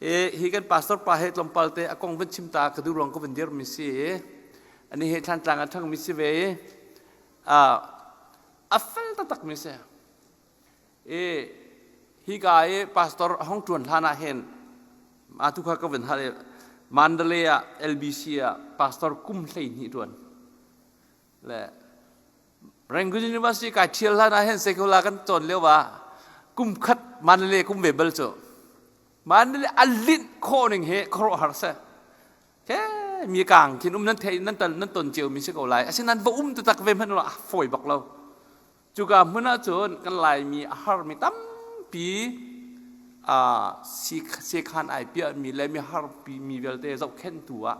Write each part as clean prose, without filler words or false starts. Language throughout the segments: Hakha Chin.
Hi kan pastor pa he tlawmpal te a kong van chim ta ka duh ruang ka van dir mi si i ani he Thlantlang a ṭhang mi si ve i a fel taktak mi si. I hi ka i pastor a hong ṭuan hlan ah hin atu kha ka van hal i Mandalay ah LBC ah pastor kum 12 ṭuan le Rangoon University kai ṭhial hlan ah hin secular kan cawn lio ah kum khat Mandalay kum ve bal cu Mandalay a linh khawh ning hi khuaruahhar seh ke mi kang khin um nan thei nan ton nan ton cio mi si ko lai asinain va um taktak ve hmanh a fawi bak lo cuka hmun ah cun kan Laimi a harmi tampi sekhan ai piahmi le mi harpi mi vialte zohkhenhtu ah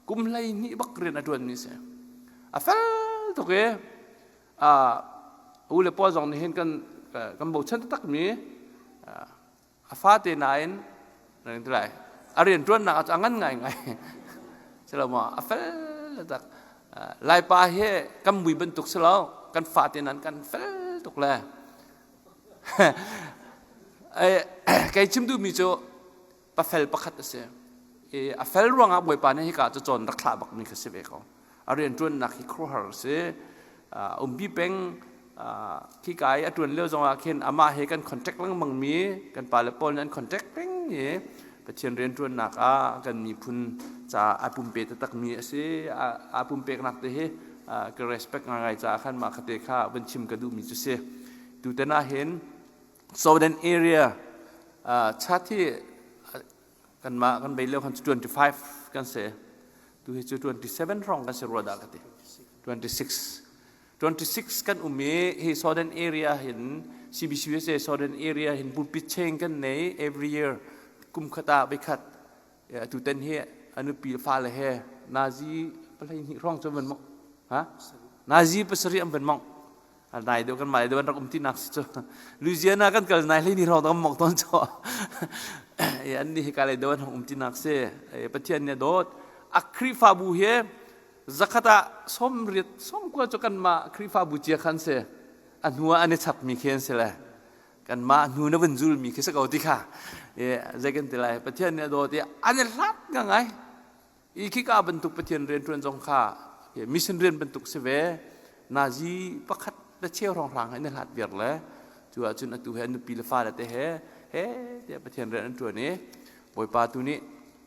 kum 12 bak rian a ṭuanmi si. A fel tuk i u le pawl zong nih hin kan kan bochan taktakmi a fate nain lai a rian ṭuannak ah a ngan ngaingai si lo maw a fel tak Laipa hi kan mui bantuk si lo kan fate nan kan fel tuk le kei chim duhmi cu pafel pakhat a si i a fel ruangah Bawipa nih hika cu cawn rak thlah bakmi kha si ve ko a rianṭuannak hi khuaruahhar a si umpi peng khika i a ṭuan lio zongah khin amah he kan contact lengmang mi kan pale pawl nih an contact peng i Pathian rianṭuannak ah kan miphun ca aa pumpe taktakmi a si aa pumpeknak te hi ka respect ngaingai caah khan mah khate kha van chim ka duhmi cu si tutan ah hin Southern area chat hi kanmah kan bei lio khan 25 kan si tu hi cu 27 hrawng kan si rua dah ka ti 26 26 kan um i hi Southern area hin CBCUSA Southern area hin pulpit chain kan nei every year kum khat ah voikhat atu ten hi anupi fale he nazi palhei hnih hrawng cu van mong ha nazi pasarih an van mong nai deuh kan mai deuh an rak um ti nak si cu Louisiana kan kal nai hlei ni hrawng kan mong ton cho an ni hi ka lei deuh an hong um ti nak si Pathian nih dawt a Khrihfabu hi zakhat ah 80 90 cu kanmah Khrihfabu cia khan si a hnu ah an i chapmi khi an si le kanmah hnu na vun zulmi khi si ko ti kha zei kan ti lai Pathian nih a dawt i an i hlat ngai I khika bantuk Pathian rianṭuan zong kha mission rian bantuk si ve. Nazi pakhat le cheu hrawnghrang in hlat viar le cu ahcun atu he nupi le fale te he he tiah Pathian rian an ṭuan i Bawipa tu nih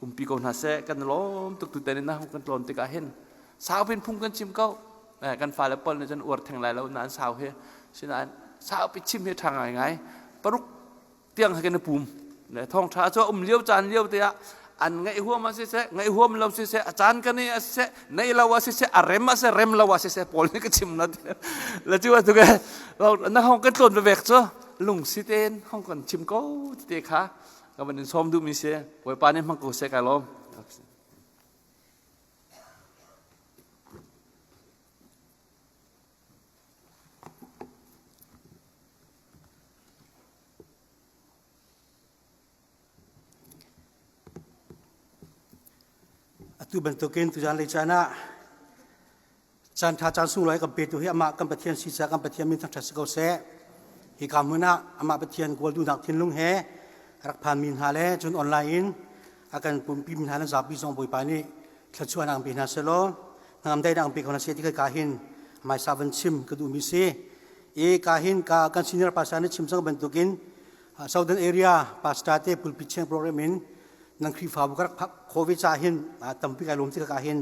umpi ko hna seh kan lawm tuk tu ten in kan tlawn tikah hin sau pin phung kan chim ko kan fale pawl nih cun uar theng lai lo nain sau hi sinain saupi chim hi ṭha ngaingai paruk tiang he kan i pum le thawngṭha cu a um lio caan lio te ah an ngaih huam ah siseh ngaih huam lo siseh a caan kan i a siseh neih lo ah siseh a rem ah siseh rem lo ah siseh paul nih ka chim na le cu atu ke na hong kan tlawn vevek cu lungsi tein hong kan chim ko te kha ka van in sawm duhmi si Bawipa nih hmang ko seh kai lawm Atu bantukin tuzan lei caan ah caan ṭha caan sunglawi kan petu hi amah kan Pathian si caah kan Pathian min thangṭhat si ko seh. Hika hmun ah amah Pathian kawl duhnak thinlung he rak phanmi hna le cun online in a kan pumpi mi hna nan zapi zong Bawipa nih thluachuahnak pe hna selaw hnangam daihnak pe ko hna seh ti ka hin hmaisa van chim ka duhmi si. I ka hin ka kan senior pastor nih chim cang bantukin Southern area pastor te pulpit cheng program in nan Khrihfabu ka rak phak khawh ve ca hin tampi kai lawm ti ka hin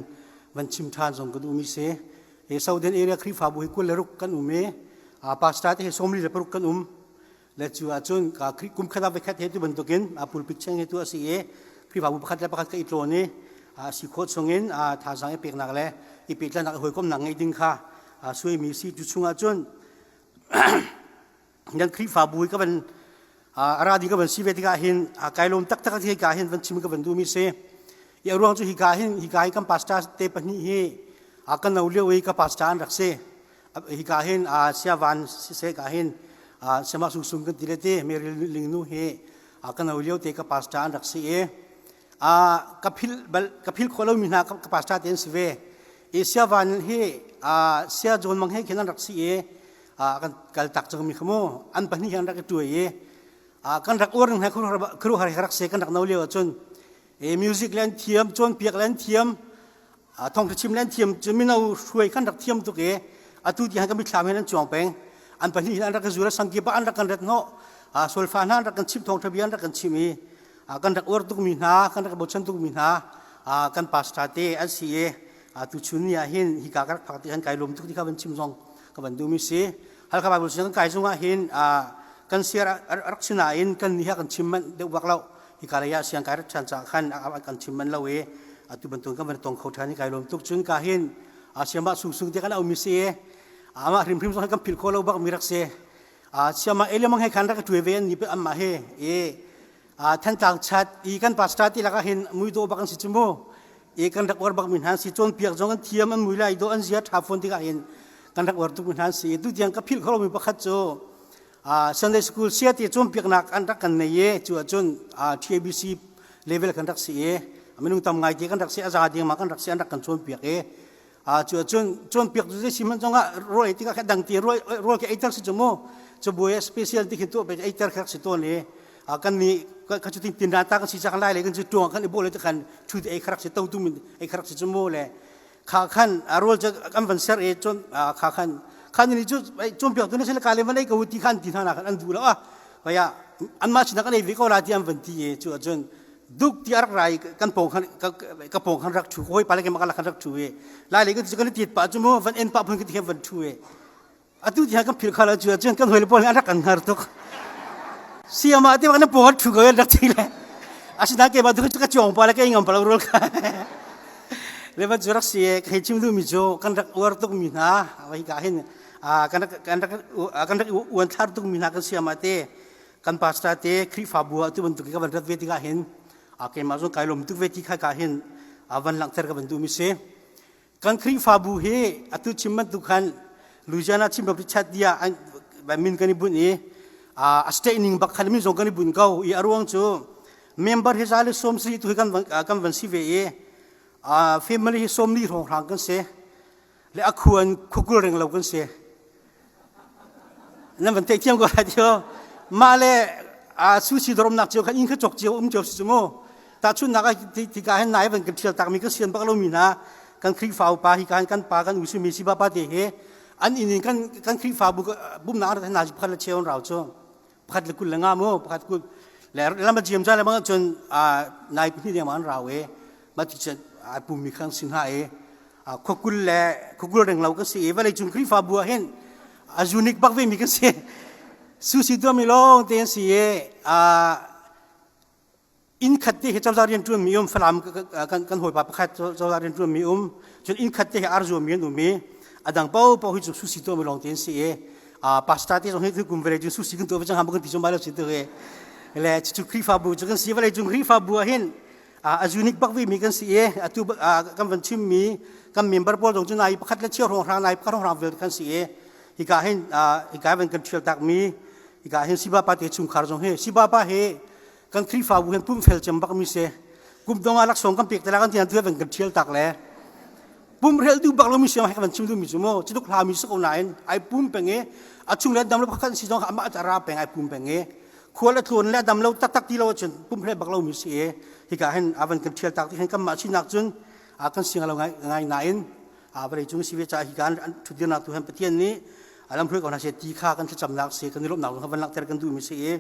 van chim ṭhan zong ka duhmi si. Hi Southern area Khrihfabu hi 26 kan um i pastor te hi 46 kan um. Le cu ahcun ka kum khat ah voikhat he tu bantukin pulpit cheng he tu a si i Khrihfabu pakhat le pakhat ka i tlawn i si khawh chungin thazaang i peknak le i pehtlaihnak i hawikomhnak ngeih ding kha suaimi si cu chungah cun nan Khrihfabu hi ka van ara ding ka van si ve tikah hin kai lawm taktak hi ka hin van chim ka van duhmi si i a ruang cu hika hin hika hi kan pastor te pahnih hi kan no lio i ka pastor an rak si hika hin siavan siseh ka hin siama sung sung kan ti le ti Mary Ling nu hi kan no lio te ka pastor an rak si i ka phil bal ka phil khawh lomi hna ka pastor te an si ve i siavan hi sia John Mang he khin an rak si i kan kal tak cangmi kha mu an pahnih hi an rak i tuai i. Kan rak uar ning khuaruahhar rak se kan rak no lio ahcun e music le an thiam, cawnpiak le an thiam, thawngtha chim le an thiam cu mino hruai kan rak thiam tuk i atu tiang kan mithlam hin an cuang peng. An pahnih hin an rak ka zul sangkip ah an rak kan ret hnawh. Solfa hna an rak kan chimh thawngtha bia an rak kan chim i kan rak uar tukmi hna, kan rak bochan tukmi hna kan pastor te an si i tuchun ni ah hin hika ka rak phak ti han kai lawm tuk ti kha van chim zong ka van duhmi si. Halkha Bible sianginn kai zung ah hin kan siar rak si nain kan ni ha kan chim manh deuh bak lo. Hika lei ah siang kai rak ṭhan caah khan kan chim manh lo i atu bantuk kan van tong kho ṭhan i kai lawm tuk. Cun ka hin siamah sungsung te kan aumi si i amah hrimhrim zong kan philh khawh lo bak mi rak si. Siamah elemang he khan rak ka ṭuai ve an ni anmah he i Thantlang chat i kan pastor ti lakah hin mui dawh bak an si cu mu. I kan rak uar bak mi hna an si. Cawnpiak zong an thiam an mui lai dawh an zia ṭha fawn tikah hin kan rak uar tuk mi hna an si. Tu tiang ka philh kho lomi pakhat cu Sunday school sia ti cawnpiaknak an rak kan nei i cu ahcun TABC level kan rak si i minung tam ngai te kan rak si a za ding ma kan rak si an rak kan cawnpiak i cu ahcun cawnpiak cu zei si hmanh zongah rawl ei tikah dang ti rawl ke eiter si cu mu cabuai special ti khin tuah pe eiter kha si tawn i kan nih ka cu tin tin ta kan si cak lai le kan cu tuang kan i bol te khan thu te ei kharak si to tu min ei kharak si cu mu le kha khan rawl cu kan van ser i cun kha khan khan ni cu cawnpiak tu na sel ka le van ei ko ti khan ti hna na khan an duh lo a kaya anmah sinak an ei ve ko la ti an van ti i cu ahcun duk ti arak rai kan pong khan ka pong khan rak thu hoi pale ke makala khan rak thu e lai le kan ti pa chu mu van en pa phun ki van thu e atu ti kan phil khala chu cun kan hoi le pol an rak kan ngar tuk siama te kan pong thu ko rak thi le asina ke ba du ka chong pa le ke ngam pa rol kha le ba chu rak si khai chim du mi chu kan rak uar tuk mi hna wai ka hin kan kan rak kan rak uan thlar tuk mi hna kan siama te kan pastor te Khrihfabu ah tu bantuk ka van rat ve tikah hin keimah zong kai lawm tuk ve ti kha ka hin van langhter ka van duhmi si. Kan Khrihfabu hi atu chim bantuk khan Louisiana chim baptist chat dia min kan i bunh i a state ning bak khan min zong kan i bunh ko i a ruang cu member hi za le sawm si tu hi kan kan van si ve i family hi sawmli hrawng hrang kan si le a khuan khukul ring lo kan si. Nan van theih thiam ko lai tio. Mah le a sushi doromnak cio khan inn kha cok cio um cio si cu mu. Tahchunhnak ah tika hin nai van kan thial takmi kan sian bak lomi hna kan Khrihfa upa hi kan kan pa kan u mi si pa te he an inn in kan kan Khrihfabu bumnak an hna pakhat le cheu an rau cu pakhat le kul le nga mu pakhat kul le lama jiam cha le bang cun nai pahnih deng ma an rau e ma ti chan ai pum mi khang sin ha e khuakul le khuakul reng lo kan si i vawlei cung Khrihfabu ah hin a unique bak ve mi kan si susi tuah mi lawng te an si i inn khat te hi cozah rian ṭuan mi um Falam kan kan hawipa pakhat cozah rian ṭuan mi um cun inn khat te hi arzuam mi an um i a dang paohpaoh hi cu susi tuah mi lawng te an si i pastor te zong hi kum vawlei cung susi kan tuah ve cang ha kan ti zum lai lo si tu hi le cucu Khrihfabu cu kan si vawlei cung Khrihfabu ah hin a unique bak ve mi kan si i atu kan van chim mi kan member pawl zong cu nai pakhat le chia hrawng hrang nai pakhat hrawng hrang vel kan si i hika hin hika van kan ṭhial tak mi hika hin sibapa te chungkhar zong hi sibapa hi kan Khrihfabu hin pumfel cem bak mi si kum dong ah laksawng kan pek te la kan tian tu van kan ṭhial tak le pumrel du bak lo mi siang he kan chim du mi cu mu cu tuk hla mi si ko nain ai pum peng i a chung le dam lo pakhat si zong amah ra peng ai pum peng i khual a tlawn le dam lo taktak ti lo ahcun pumhrel bak lo mi si i hika hin avan kan ṭhial tak ti hin kanmah sinak cun a kan siang lo ngai ngai nain a vawlei cung si ve caah hika an ṭhutdirnak tu hin Pathian nih a lamhruai ko hna seh ti kha kan thlacamnak si kan i lawmhnak zong kha van langhter kan duhmi si i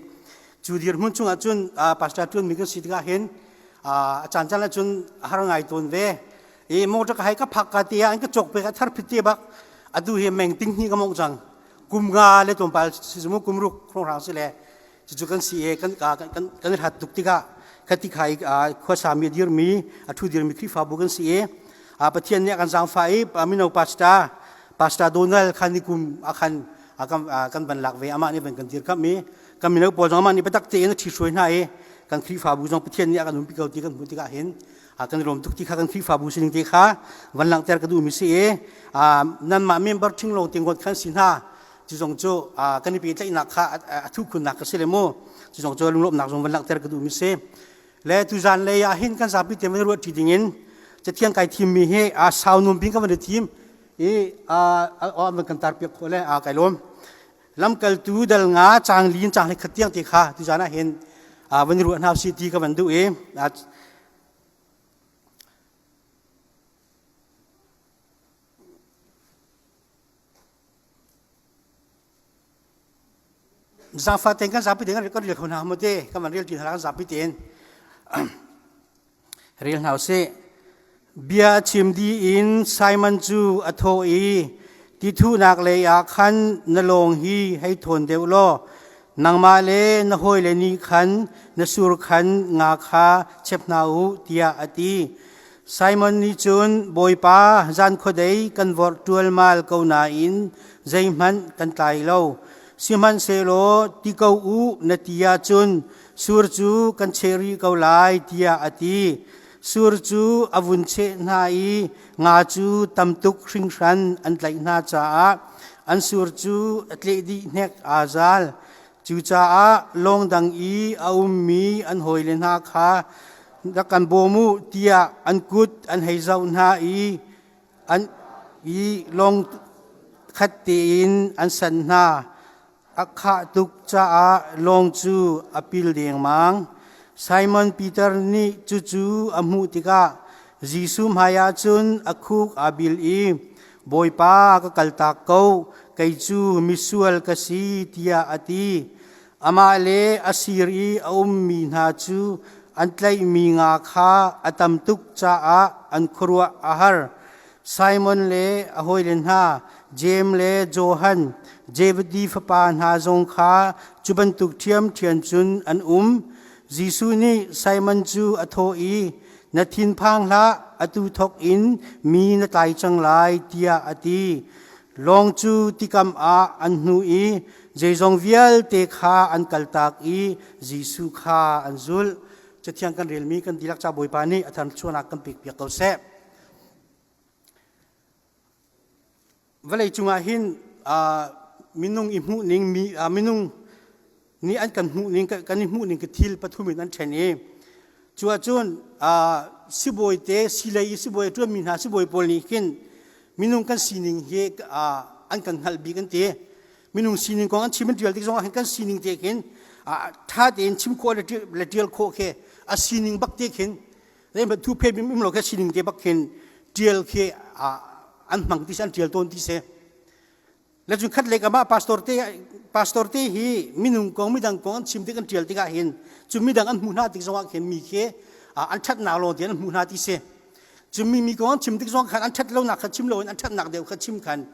cu dirhmun chungah cun pastor ṭuanmi kan si tikah hin a caan caan ah cun a har ngai tawn ve i motor ka hai ka phak ka te ah an ka cawk pe ka thar phit te bak atu hi meng ting hnih ka mong cang kum nga le tlawmpal si mu kum ruk hrawnghrang si le cucu kan si i kan kan kan hlat tuk tikah khati khai khuasa mi dirmi a thu dirmi Khrihfabu kan si i Pathian nih a kan zaangfah i mino pastor pastor Donald khan ni kum a khan kan van lak ve amah nih van kan dirkamh i kan mino pawl zong amah nih biatak tein a ṭhihruai hna i kan Khrihfabu zong Pathian nih a kan umpi ko ti kan hmuh tikah hin kan lawm tuk ti kha kan Khrihfabu sining te kha van langhter ka duhmi si i nanmah member ṭhing lawng te ngawt khan si hna cu zong cu kan i pehtlaihnak kha a thu khunnak ka si le mu cu zong cu lunglawmhnak zong van langhter ka duhmi si le tuzan lei ah hin kan zapi te van ruah ṭi ding in cathiang kai thim mi hi a sau num pin ka van i thim i a van kan tar piak khawh le a kai lawm. Lamkaltu dal nga caang li in caang 11 tiang te kha tuzan ah hin van i ruah hna usih ti ka van duh i Zaangfah tein kan zapi tein kan rel kho hna maw te kan van rel ṭi hna kan zapi tein rel hna usih. Bia a chim dih in Simon cu a thawh i tithuhnak lei ah khan na lawng hi hei thawn deuh law nangmah le na hawile nih khan na sur khan nga kha chep hna u tiah a ti. Simon nih cun Bawipa zan khuadei kan vorh ṭualmal ko nain zeihmanh kan tlai lo. Sihmanhsehlaw ti ko u na ti ahcun sur cu kan cheh rih ko lai tiah a ti. Sur cu a vun cheh hna i nga cu tam tuk hringhran an tlaih hna caah an sur cu a tleh dih hnek aa zal. Cucaah lawng dang i a ummi an hawile hna kha rak kan bawm u tiah an kut an hei zoh hna i an i lawng khat tein an sanh hna. A khah tuk caah lawng cu a pil dengmang. Simon Peter nih cucu a hmuh tikah Jesuh hmaiah cun a khuk aa bil i, Bawipa, ka kaltak ko, kei cu misual ka si, tiah a ti. Amah le a sir i a ummi hna cu an tlaihmi nga kha a tam tuk caah an khuaruah a har. Simon le a hawile hna, Jeim le Johan, Zebedi fapa hna zong kha cu bantuk ṭhiamṭhiam cun an um. Jesuh nih Simon cu a thawh i, Na thinphang hlah, atu thawk in mi na tlai cang lai, tiah a ti. Lawng cu tikam ah an hnu i zeizong vialte kha an kaltak i Jesuh kha an zulh. Cathiang kan relmi kan dihlak ca Bawipa nih a tharchuahnak kan pekpiak ko seh. Vawlei cungah hin minung i hmuhning mi minung nih an kan hmuhning kan i hmuhning thil pathum in an ṭhen i cu ahcun sibawi te silei i sibawi a ṭuanmi hna sibawi pawl nih khin minung kan sining hi an kan hngalh bik an ti. Minung sining kong an chim an ṭial tik zongah hin kan sining te khin ṭha tein chim khawh le ṭial khawh khi a sining bak te khin zeihmanh thu phe bim um lo khi sining te bak khin ṭial khi an hmang ti si an ṭial tawn ti si. Le cun khat lei kam ah pastor te pastor te hi minung kong midang kong an chim tik an ṭial tikah hin cu midang an hmuh hna tik zongah khin mi khi an ṭhatnak lawng te an hmuh hna ti si. Cu mi mi kong an chim tik zong khan an ṭhat lonak kha chim loin an ṭhatnak deuh kha chim khan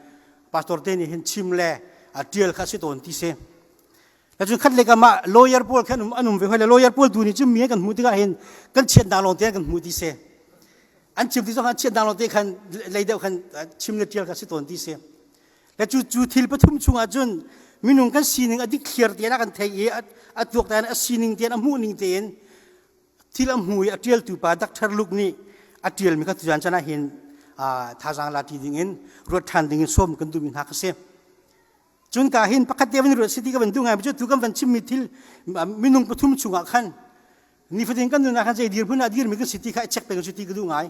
pastor te nih hin chim le ṭial kha si tawn ti si. Le cun khat lei kam ah lawyer pawl khan an um ve hoi le lawyer pawl tu nih cun mi kan hmuh tikah hin kan chiatnak lawng te kan hmuh ti si. An chim ti zong an chiatnak lawng te khan lei deuh khan chim le ṭial kha si tawn ti si. Le cu cu thil pathum chungah cun minung kan sining a dik thliar tein a kan thei i a tuak tein a sining tein a hmuh ning tein thil a hmu i a ṭialtu pa Dr. Luke nih a ṭialmi kha tuzan chan ah hin thazaang la ṭi ding in ruat ṭhan ding in sawm kan duhmi hna kha si. Cun ka hin pakhat te van ruat si ti ka van duh ngai cu tu kan van chimmi thil minung pathum chungah khan nifatin kan nun ah khan zei dirhmun ah dirmi kan si ti kha i check peng si ti ka duh ngai.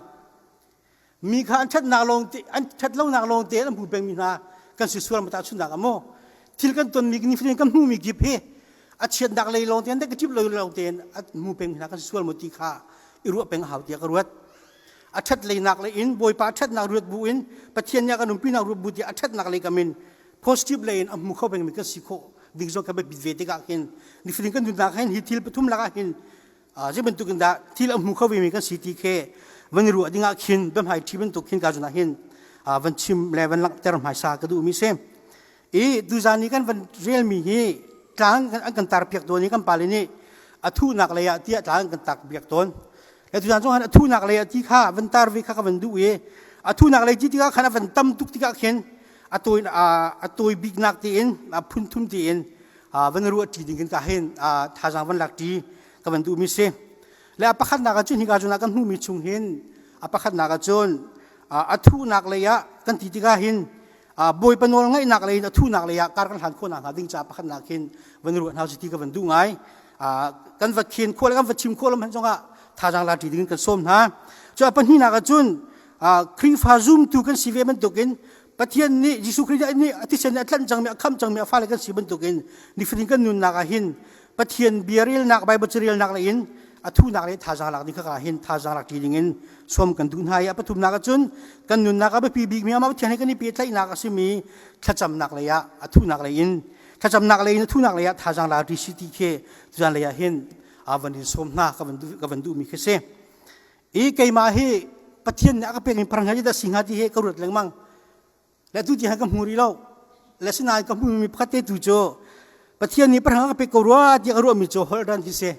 Mi kha an ṭhatnak lawng te an ṭhat lonak lawng te an hmu pengmi hna kan si sual ma tahchunhnak ah maw thil kan tonmi nifatin kan hmuhmi kip hi a chiatnak lei lawng tein negative lei lawng tein a hmu pengmi hna kan si sual maw ti kha i ruah peng a hau tiah ka ruat. A ṭhat leinak lei in Bawipa a ṭhatnak ruat bu in Pathian nih a kan umpinak ruat bu tiah a ṭhatnak lei kam in positive lei in a hmu kho pengmi kan si khawh ding zong kan biapit ve tikah khin nifatin kan nunnak hin hi thil pathum lakah hin zei bantuk in dah thil a hmu kho vemi kan si ti khi van i ruah dingah khin biahmai ṭhi bantuk khin ka zun ah hin van chim le van langhter hmaisa ka duhmi si. I tuzan i kan van relmi hi tlang an kan tarpiak tawn i kan pale nih a thuhnak lei ah tiah tlang an kan tarpiak tawn. Le tuzan zong a thuhnak lei ah ti kha van tar ve kha ka van duh i a thuhnak lei ti tikah khan a van tam tuk tikah khin a tawi a tawi biknak tiin a phunthum tiin van ruah ṭi ding in ka hin thazaang van lak ṭi ka van duhmi si. Le a pakhatnak ah cun hika cun ah kan hmuhmi chung hin a pakhatnak ah cun a thuhnak lei ah kan ti tikah hin Bawipa nawl ngaihnak lei in a thuhnak lei ah kar kan hlan khawh nakhnga ding caah pakhatnak hin van ruah hna ti ka van duh ngai. Kan va khen khawh le kan va chim khawh lo hmanh zongah thazaang la ṭi ding in kan sawm hna. Cu a pahnihnak ah cun Khrihfa zumtu kan si ve bantukin Pathian nih Jesuh Khrih nih a thisen nih a tlanh cangmi a khamh cangmi a fale kan si bantukin nifatin kan nunnak ah hin Pathian bia relnak Bible carelnak lei in a thunak le thazaang lak ding kha hin thazaang lak ṭi ding in sawm kan duh hna i a pathumnak ah cun kan nunnak a biapi bikmi amah Pathian he kan i pehtlaihnak a simi thlacamnak lei ah a thunak lei in thlacamnak lei in a thunak lei ah thazaang la ṭi si ti khi tuzan lei ah hin a van in sawm hna ka van duhmi khi si. I keimah hi Pathian nih a ka pekmi parang hi dah si hnga ti hi ka ruat lengmang. Le tu tiang ka hmu rih lo. Le sinain ka hmumi pakhat te tu cu Pathian nih parang a ka pek ko rua tiah ka ruahmi cu holh ran hi si.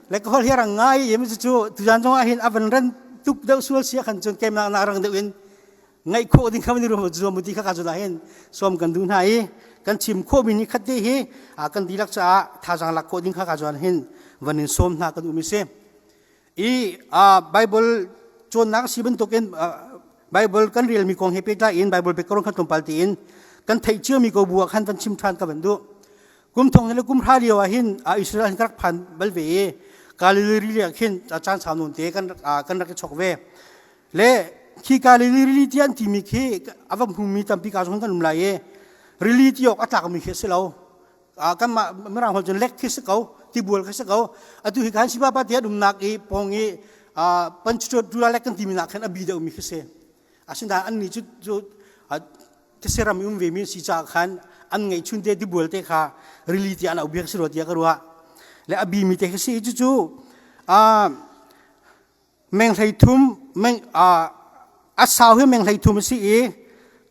Le ka holh hi rang ngai i cu tuzan zong ah hin a van ran tuk deuh sual sia khan cun keimah nak rang deuh in ngaih khawh ding kha van i ruam zuam ti kha ka cun ah hin sawm kan duh hna i kan chim khawhmi ni khat te hi kan dihlak caah thazaang lak khawh ding kha ka cun hin van in sawm hna kan um i si. I Bible cawnnak si bantukin Bible kan relmi kong he pehtlai in Bible biakarong khan tlawmpal tein kan theih ciami ko bu ah khan van chim ṭhan ka van duh. Kum thong le kum hra lio ah hin Israel hin ka rak phan bal ve i Galilee rili ah khin caan sau nawn te kan kan rak i chok ve. Le khi Galilee rili ti an timi khi a va hmumi tampi ka zong kan um lai i rili ti awk a tlakmi khi a si lo. Kanmah mirang holh cun lek khi si ko tibual khi si ko. Atu hi khan sipa pa ti an umnak i pawng i panchura lek kan timi nak khan a bi deuh mi khi si. Asinain an nih cu cu these ram i um ve mi si caah khan an ngeih chun te tibual te kha rili ti an au biak si rua tiah ka ruah. Le a bi mi te khi si. Cucu meng 30 meng a sau hi meng 33 a si i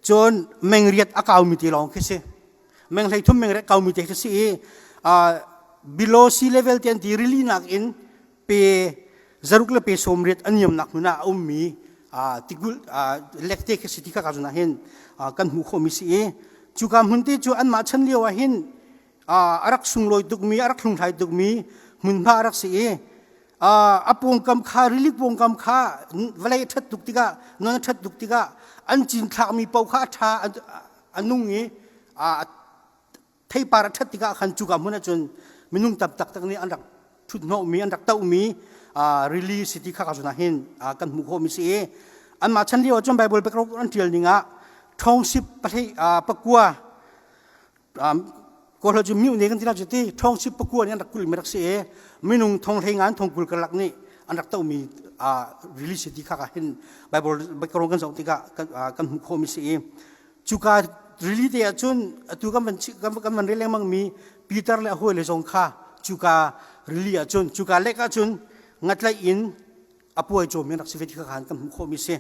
cun meng riat a kaumi ti lawng khi si. Meng 33 meng riat kaumi te khi si i below sea level ti an ti rili nak in pe zaruk le pe sawm riat a niamnak hmun ah a ummi tikulh lek te khi si ti kha ka zun ah hin kan hmuh khawhmi si i cuka hmun te cu anmah chan lio ah hin a rak sunglawi tukmi a rak hlunghlai tukmi hmunhma a rak si i a pawngkam kha rili pawngkam kha vawlei a ṭhat tuk tikah non a ṭhat tuk tikah an cinthlakmi paoh kha a ṭha a nung i theipar a ṭhat tikah khan cuka hmun ahcun minung tam taktak nih an rak ṭhuthnawhmi an rak tohmi rili city kha ka zun ah hin kan hmuh khawhmi si i anmah chan lio ahcun Bible biakrok an ṭial ning ah ṭhawngsip pahlei pakua Kawlholh cu miu ne kan ti la cu ti ṭhawngsip pakua nih an rak kulhmi rak si i minung thong hlei nga thong 20 karlak nih an rak tohmi rili city kha ka hin Bible biakrong kan zoh tikah kan hmuh khawhmi si i cuka rili te ahcun atu kan van kan van rel lengmang mi Peter le a hawile zong kha cuka rili ahcun cuka lek ahcun ngatlaih in a puai cawmi an rak si ve ti kha khan kan hmuh khawhmi si.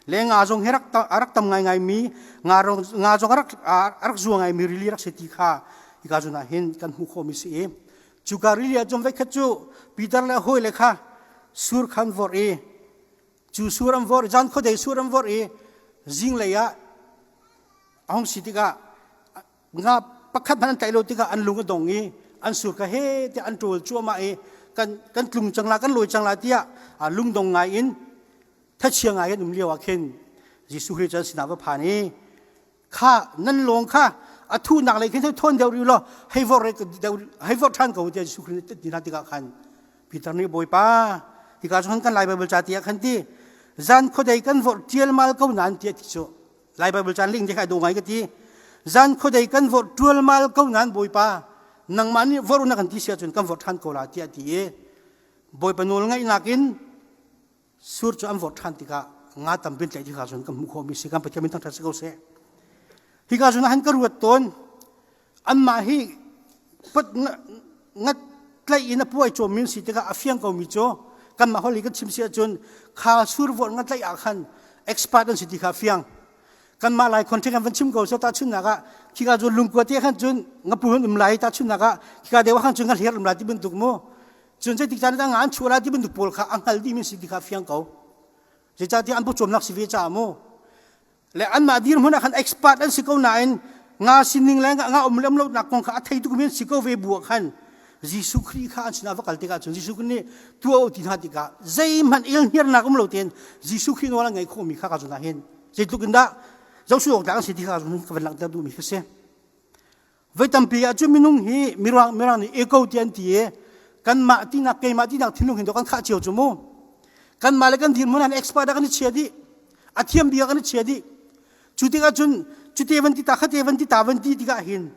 Le nga zong hi rak a rak tam ngaingai mi nga rong nga zong a rak a rak zua ngaimi rili rak si ti kha hika zawn ah hin kan hmuh khawhmi si i cuka rili ah cun voikhat cu Peter le a hawile kha sur khan vorh i cu sur an vorh zan khuadei sur an vorh i zinglei ah a hung si tikah nga pakhat hmanh an tlaih lo tikah an lung a dong i an sur kha he tiah an ṭawl cuahmah i kan kan tlung cang la kan lawi cang la tiah lungdong ngai in thachia ngai an um lio ah khin Jesuh Khrih cu an sinah va phan i kha nan lawng kha a thuhnak lei khin thawn deuh rih law hei vor hei vor ṭhan ko tiah Jesuh Khrih nih ti hna tikah khan Peter nih Bawipa hika cu kan Lai Baibal ca tiah khan ti zan khuadei kan vorh ṭialmal ko nain tiah ti cu Lai Baibal caan ling dek ai do ngai ka ti. Zan khuadei kan vorh ṭualmal ko nain Bawipa nangmah nih vorh na kan ti si ahcun kan vorh ṭhan ko la tiah ti i Bawipa nawl ngaihnak in sur cu an vorh ṭhan tikah nga tam bin tlaih tikah cun kan hmuh khawhmi si kan Pathian min thangṭhat si ko seh. Hika cun han ka ruat tawn anmah hi pat ngat tlaih in a puai cawmmi an si tikah a fiang komi cu kanmah holh i kan chim si ahcun kha sur vorh ngat tlaih ah khan expert an si ti kha a fiang. Kanmah lai content kan van chim ko so tahchunhnak ah khika cu lungkua te khan cun ngapu an um lai tahchunhnak ah khika deuh khan cun kan hler um lai ti bantuk mu cun zeitik caan ah nga an chuah lai ti bantuk pawl kha a hngal dihmi si ti kha fiang ko. Zeicahtiah an pawcawmnak si ve caah mu. Le anmah dirhmun ah khan expert an si ko nain nga sining le nga um le um lonak kong kha a thei tukmi an si ko ve bu ah khan Jesuh Khrih kha an sinah va kal tikah cun Jesuh Khrih nih tuah u ti hna tikah zeihmanh ilhniarnak um lo tein Jesuh Khrih nawl an ngaih khawhmi kha ka zun ah hin zeitluk in dah zohsuh awk tlak an si ti kha ka van langhter duhmi kha si. Voi tampi ah cun minung hi mirang mirang nih ego ti an ti i kanmah tinak keimah tinak thinlung hin kan khah cio cu mu. Kanmah le kan dirhmun an expert ah kan i chia dih. A thiam bik ah kan i chia dih. Cu tikah cun cute van ti ta khate van ti ta van ti tikah hin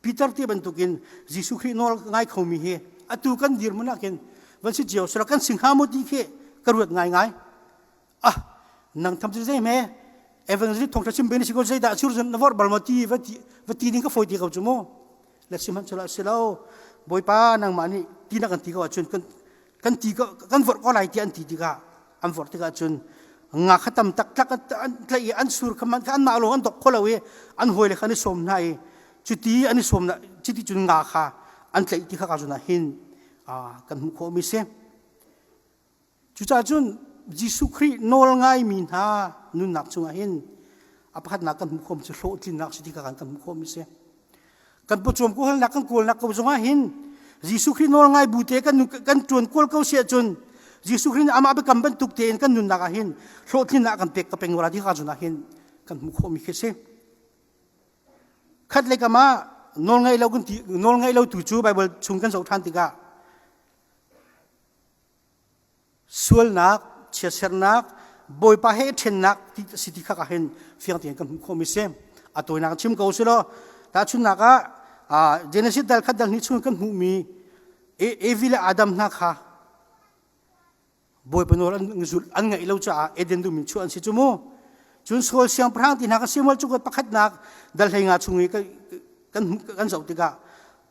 Peter te bantukin Jesuh Khrih nawl ngai khomi hi atu kan dirhmun ah khin van si cio sila kan sing hnga maw ti khi ka ruat ngaingai. Ah nang tham cu zei hme evangelist thawngtha chim ben si ko zeidah sur na vor bal maw ti va ti va ti ding ka fawi ti ko cu mu le sihmanhsehlaw si lo Bawipa nangmah nih ti na kan ti ko ahcun kan kan ti ko kan vorh ko lai ti an ti tikah an vorh tikah cun nga kha tam taktak an tlaih i an sur kha man kha anmah lawng an dok kho lo i an hawile kha an i sawm hna i cuti an i sawm cuti cun nga kha an tlaih ti kha ka zun ah hin kan hmuh khawhmi si. Cucaah cun Jesuh Khrih nawl ngaimi hna nunnak chungah hin a pakhatnak kan hmuh khawhmi cu hlawhtlinnak si ti kha kan hmuh khawhmi si. Kan pawcawm kawlnak kan kawlnak ko zongah hin Jesuh Khrih nawl ngai bu te kan kan ṭuan kawl ko si ahcun Jesuh Khrih nih amah biakam bantuk tein kan nunnak ah hin hlawhtlinnak kan pek ka peng wala ti kha zun ah hin kan hmuh khawhmi khi si. Khat le kam ah nawl ngaih lo kan ti nawl ngaih lo tu cu Bible chung kan zoh ṭhan tikah Sualnak, chiatsernak, Bawipa he ṭhennak ti si ti kha ka hin fiang tein kan hmuh khawhmi si. A tawinak chim ko silo. Tahchunhnak ah Genesis dal khat dal hnih chung kan hmuhmi Evi le Adam hna kha Bawipa nawl an zulh an ngaih lo caah Eden dum in chuah an si cu mu. Cun Saul siangpahrang ti hna ka Samuel cu pakhatnak dal hlei nga chung i kan kan zoh tikah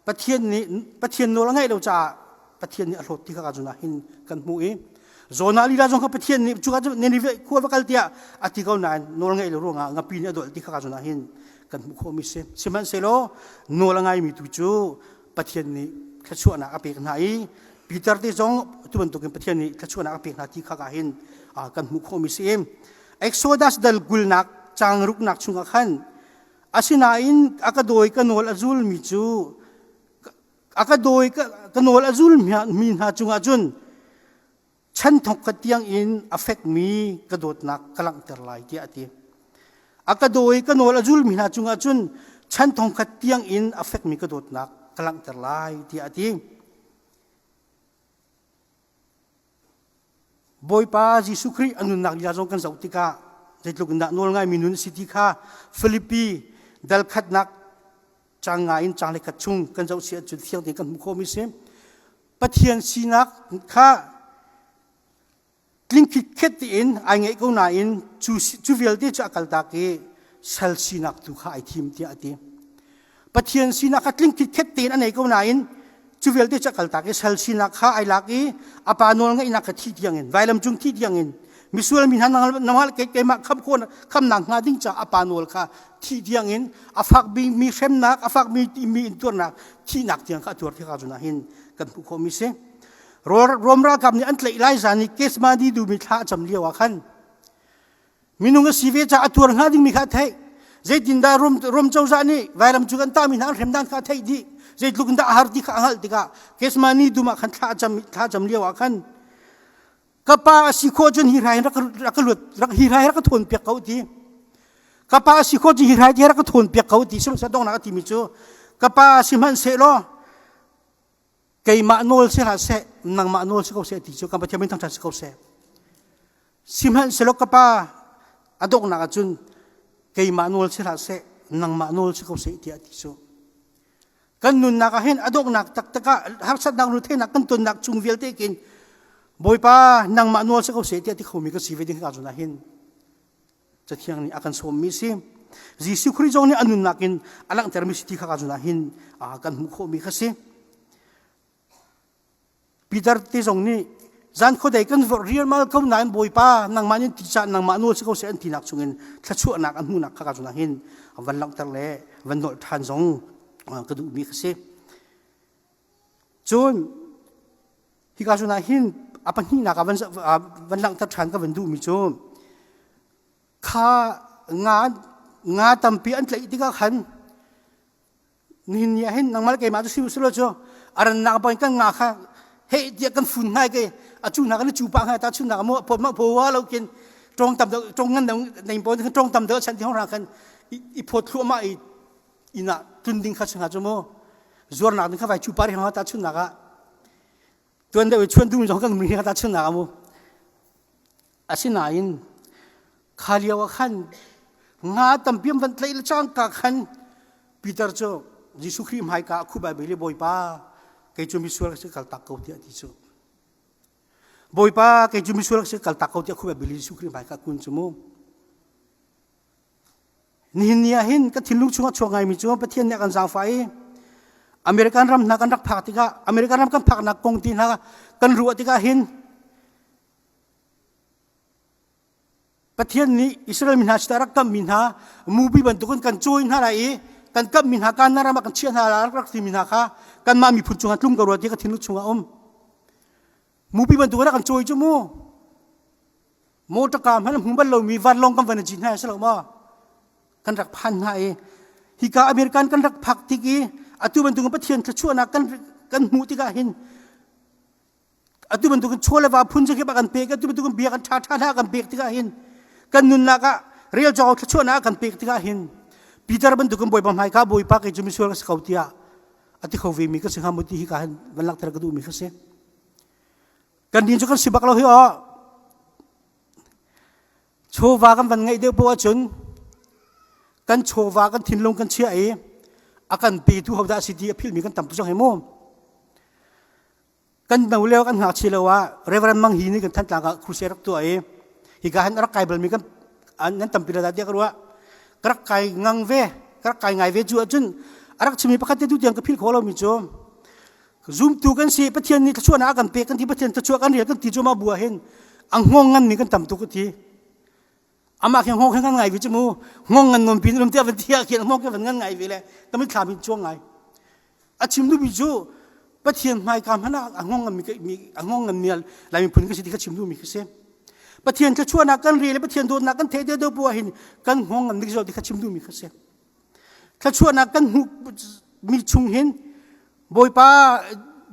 Pathian nih Pathian nawl a ngaih lo caah Pathian nih a hlawt ti kha ka hin kan hmuh i Jonah lila zong kha Pathian nih cuka cu Nineveh khua va kal tiah a ti ko nain nawl ngaih lo ruangah ngapi nih a dolh ti kha ka hin kan hmuh khawhmi si. Sihmanhsehlaw nawl a ngaimi tu cu Pathian nih thluachuahnak a pek hna i Peter te zong tu bantukin Pathian nih thluachuahnak a pek hna ti kha ka hin kan hmuh khawhmi si. Exodus dal kulnak caang ruknak chungah khan Asinain a ka dawi ka nawl a zulmi cu a ka dawi ka nawl a zulmi hna cungah cun chan thawk ka tiang in a fekmi ka dawtnak ka langhter lai tiah a ti. A ka dawi ka nawl a zulmi hna cungah cun chan thong khat tiang in a fekmi ka dawtnak ka langhter lai tiah a ti. Bawipa Jesuh Khrih a nunnak lila zong kan zoh tikah zeitluk in dah nawl ngaimi nun a si ti kha Filipi dal khatnak cang nga in cang le khat chung kan zoh si ahcun fiang tein kan hmuh khawhmi si. Pathian sinak kha tling khitkhet tiin ai ngeih ko nain cu, cu vialte cu a kaltak i sal sinak tu kha ai thim tiah a ti. Pathian sinak kha tling khitkhet tein a nei ko nain cu vialte cu a kaltak i sal sinak kha ai lak i a pa nawl ngeihnak kha thi tiangin vailam cung thi tiangin misual mi hna nangmah keimah kham khawh khamnak hnga ding caah a pa nawl kha thi tiangin a fak mi hremnak a fak mi mi intuarnak thihnak tiang kha a tuar thika cun ah hin kan hmuh khawh mi si Rom ralkap nih an tlaih lai zan i Kesmani dumi thla a cam lio ah khan Minung a si ve caah a tuar hnga dingmi kha a theih. Zeitindah Rom, Rom cozah nih vailam cu kan tahmi hna an hrem dan kha a theih dih. Zeitluk in dah a har ti kha a hngalh tikah Kesmani dum ah khan thla a cam, thla cam lio ah khan ka pa a si khawh cun hi hrai rak rak luat rak hi hrai rak ka thawn piak ko ti. Ka pa a si khawh cun hi hrai ti rak ka thawn piak ko ti sihmanhsehlaw donghnak a timi cu ka pa sihmanhsehlaw keimah nawl si hlah seh nangmah nawl si ko seh ti cu kan Pathian min thangṭhat si ko seh sihmanhsehlaw ka pa a donghnak ah cun keimah nawl si hlah seh nangmah nawl si ko seh tiah ti cu kan nunnak ah hin a donghnak taktak ah harsatnak rutheinak kan tonnak chung vialte kin Bawipa nangmah nawl si ko seh tiah ti khomi ka si ve ding ka zun ah hin Cathiang nih a kan sawmmi si. Jesuh Khrih zong nih a nunnak in a langhtermi si ti kha ka zun ah hin kan hmuh khawhmi kha si. Peter te zong nih zan khuadei kan vorh rialmal ko nain Bawipa nangmah nin ti cah nangmah nawl si ko seh an tinak chungin thluachuahnak an hmuhnak kha ka zun ah hin van langhter le van nolh ṭhan zong ka duhmi kha si. Cun hika zawn ah hin a pahnihnak ah van langhter ṭhan ka van duhmi cu kha nga nga tampi an tlaih tikah khan nihin ni ah hin nangmah le keimah cu si usih law cu a rannak bangin kan nga kha heh tiah kan fun hngai ke a cu hna kan i cu pah hngai ta chun nak mu pot ma pho wa lo kin tong tam deuh tong ngan deuh nei pon tong tam deuh chan ti hong ra khan i phot thluahmah i inn ah tlun ding kha singa cu mu zuarnak ding kha vai chupa ri ha ta chunnak ah tuan deuh i chuan dum zong kan mi kha ta chunnak ah mu asinain kha lio ah khan Nga tampi an van tlaih le cangka khan Peter cu Jesuh Khrih hmaika ah khup ai bil i Bawipa kei cu misual ka si kal tak ko tiah a ti cu. Bawipa kei cu misual ka si kal tak ko tiah khup ai bil i Jesuh Khrih hmaika kun cu mu. Nihin ni ah hin ka thinlung chungah chuak ngaimi cu Pathian nih a kan zaangfah i American ram hna kan rak phak tikah American ram kan phaknak kong ti hna kan ruah tikah hin Pathian nih Israel mi hna sita rak kamhmi hna mupi bantukin kan cawi hna lai i kan kamhmi hna Kanaan ram ah kan chiah hna lai rak timi hna kha kanmah miphun cungah tlung ko rua ti ka thinlung chungah um. Mupi bantukin rak kan cawi cu mu. Motor ka hmanh hmu bal lomi vanlawng kan van i cit hna a si lo maw? Kan rak phan hna i hika American kan rak phak tik i atu bantukin Pathian thluachuahnak kan kan hmuh tikah hin atu bantukin chaw le va phun zakip a kan pek atu bantukin bia kan ṭha ṭha hna kan pek tikah hin kan nunnak ah rel cawk thluachuahnak a kan pek tikah hin Peter bantukin Bawipa hmai ka Bawipa kei cu misual ka si ko tiah a ti kho ve mi ka si hnga mu ti hi ka hin van langhter ka duhmi ka si. Kan din cu kan si bak lo hi aw. Chawva kan van ngeih deuh poah ahcun kan chawva kan thinlung kan chiah i a kan petu hodah a si ti a philhmi kan tam tuk cang hi mu. Kan no lio kan ngakchia lo ah Reverend Mang Hi nih kan Thantlang ah crusade rak tuah i hika han rak kai balmi kan nan tampi la dah tiah ka ruah. Ka rak kai ngang ve, ka rak kai ngai ve cu ahcun a rak chimmi pakhat te tu tiang ka philh khawh lomi cu Zumtu kan si Pathian nih thluachuahnak a kan pek kan ti Pathian thluachuah kan rel kan ti cu mah bu ah hin a hngong ngan mi kan tam tuk ti. Amah khi hngong ngan ngai vi cu mu hngong ngan non pin rum ti van tia khi hngong van ngan ngai ve le ka mit thlam in chuang ngai. A chim duhmi cu Pathian hmaika hmanh ah a hngong ngan mi a hngong ngan mi Lai miphun kan si ti kha chim duhmi khi si. Pathian thluachuahnak kan rel le Pathian dawtnak kan theih deuh deuh ah hin kan hngong ngan dik ti kha chim duhmi kha si. Thluachuahnak kan hmuh mi chung hin Bawipa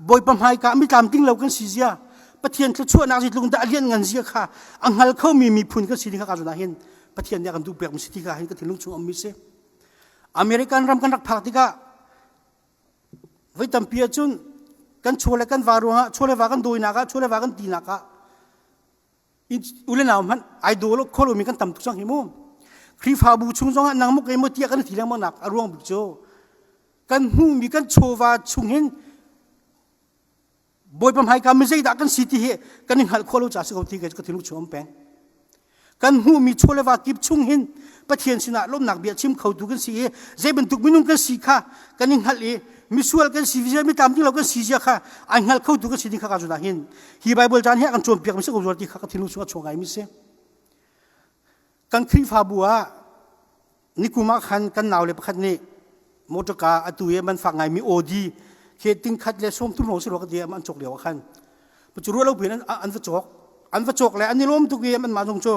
Bawipa hmaika mi tlamtling lo kan si zia Pathian thluachuahnak zeitluk dah a lian ngan zia kha a hngal khomi miphun kan si ding kha ka zun hin Pathian nih a kan duh pek mi si ti kha hin ka thinlung chung um mi si. American ram kan rak phak tikah voi tampi ahcun kan chaw le kan va ruangah chaw le va kan dawinak ah chaw le va kan tinak ah u le nau hmanh ai daw lo kho lomi kan tam tuk cang hi mu. Khrihfabu chung zongah nang mu kei mu tiah kan ti lengmang nak a ruang bik cu kan hmuhmi kan chawva chung hin Bawipa hmaika mi zeidah kan si ti hi kan i hngalh khawh lo caah si ko ti ka thinlung chung um peng. Kan hmuhmi chaw le va kip chung hin Pathian sinah lawmhnak bia chim khotu kan si i zei bantuk minung kan si kha kan i hngalh i misual kan si zia mi tlamtling lo kan si zia kha ai hngal khotu kan si ding kha ka zun hin hi Bible caan hi a kan cawnpiak mi si ko zuar ti kha ka thinlung chung a chuak ngai mi si. Kan Khrihfabu ah Nikum ah khan kan naule pakhat nih motorka atu i man fak ngaimi Audi khi ting khat le sawm thum lawng si rua ka ti an cawk lio ah khan cu ruah lo piin an va cawk an va cawk le an i lawm tuk i anmah zong cu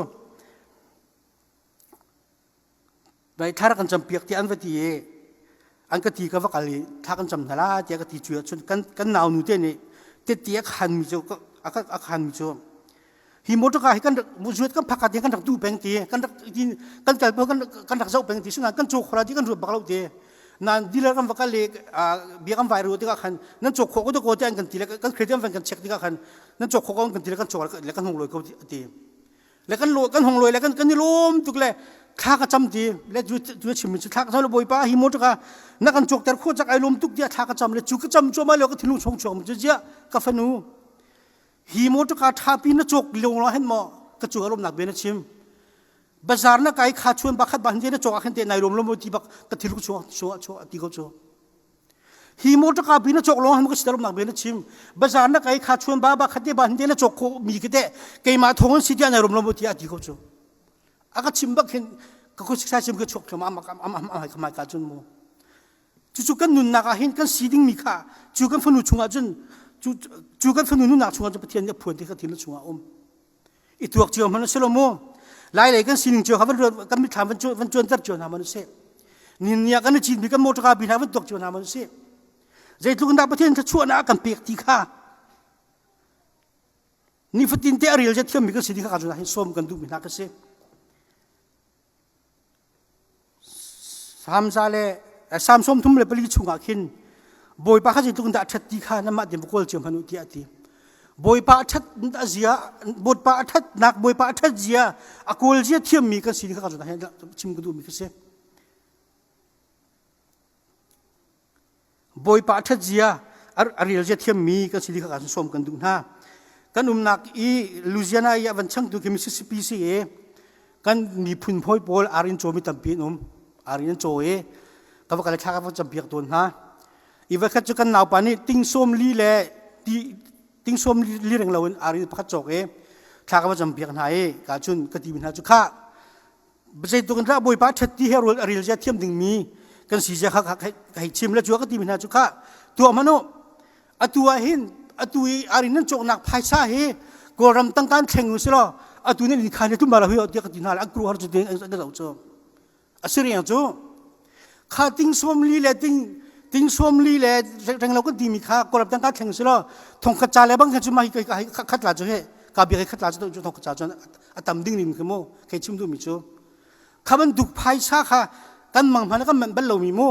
bai thla rak kan cam piak tiah an va ti i an ka ti ka va kal i thla kan cam hna la tiah ka ti cu ahcun kan kan nau nu te nih tette a khan mi cu a khan mi cu hi motor car hi kan rak zuat kan phak ti kan rak duh peng ti kan rak kan kal kan kan rak zoh peng ti sinain kan cawk khora ti kan ruat bak lo ti nan dealer kan va kal le bia kan vai ru tikah khan nan cawk khawh ko ko ti an kan ti le kan credit an van kan check tikah khan nan cawk khawh ko kan ti le kan cawk le kan hung loi ko ti le kan lo kan hong loi le kan kan i lawm tuk le thla ka cam ti le cu cu chim cu thla ka cam le bawipa hi motor ka na kan cawk ter kho chak ai lawm tuk dia thla ka cam le cu ka cam cu ma le ka thinlung chung chuak cu zia ka fanu hi motor ka tha pi na cawk lio lo hen mo ka cu alom nak be na chim bazar na kai kha chuan bakhat ba hin na cawk ah khan te nai lom lo mo ti bak ka thiluk chuak chuak chuak ti ko chu Hi motor ka bi na cawk lawng ham ka sitar nak be na chim. Bazar na kai kha chuan ba ba khate ba hinde na cawk kho mi kete keimah thong si tia na rum lo ti a ti ko chu. A ka chim bak hin ka khu siksa chim ka chuak thlam am am am am am ka ka chun mu. Cu cu kan nunnak ah hin kan si ding mi kha cu kan fanu chungah cun cu cu kan fanu nunnak chungah cun Pathian nih a phuan ti kha thin chungah um. I tuak cio hmanh si lo mu. Lai lei kan sining cio kha van kan mitthlam van van cuanter cio hna man si. Nin nia kan cin mi kan motor ka bi hna van tuak cio hna man si. Zeitluk in dah Pathian thluachuahnak a kan pek ti kha nifatin te a rel thiam mi kan si ti kha ka hin sawm kan duh mi hna ka si. Samza le Sam 34 chungah khin Bawipa kha zeitluk in dah a ṭhat ti kha nanmah tein va kawl cio hmanh u tiah a ti. Bawipa a ṭhat a zia Bawipa a ṭhatnak Bawipa a ṭhat zia a kawl zia thiammi kan si kha ka chim ka duhmi ka si. Bawipa a ṭhat zia a rel zia thiammi kan si kha kan sawm kan duh hna. Kan umnak i Louisiana i a van changtu khi Mississippi si i kan miphun hawi pawl arin cawmi tampi an um. Arin an caw i ka va kal thla ka va campiak tawn hna. I voikhat cu kan naupa nih ting sawm li le ti ting sawm li reng loin ari pakhat cawk i thla ka va campiak hna i ka cun ka ti mi hna cu kha zeitluk in dah bawipa ṭhat ti he rul a ril zia thiam dingmi kan si zia kha ka hei chim le cu ka ti mi hna cu kha tuah hmanh u atu ah hin atu i arin nan cawknak phaisa hi kawlram tangkan thleng u silaw atu nan inn khan hi tum bala hui tiah ka ti hna an kru har cu ding an ka zoh cu A si riang cu kha ting sawm li le ting ting sawm li le reng lo kan timi kha kawlram tangka thleng si law thongkhat ca le bang khan cu mah hi khat la cu he ka biak khat la cu thongkhat ca cu a tam ding ning khi mu kei chim duhmi cu kha bantuk phaisa kha kan mang hmanh kan manh bal lomi mu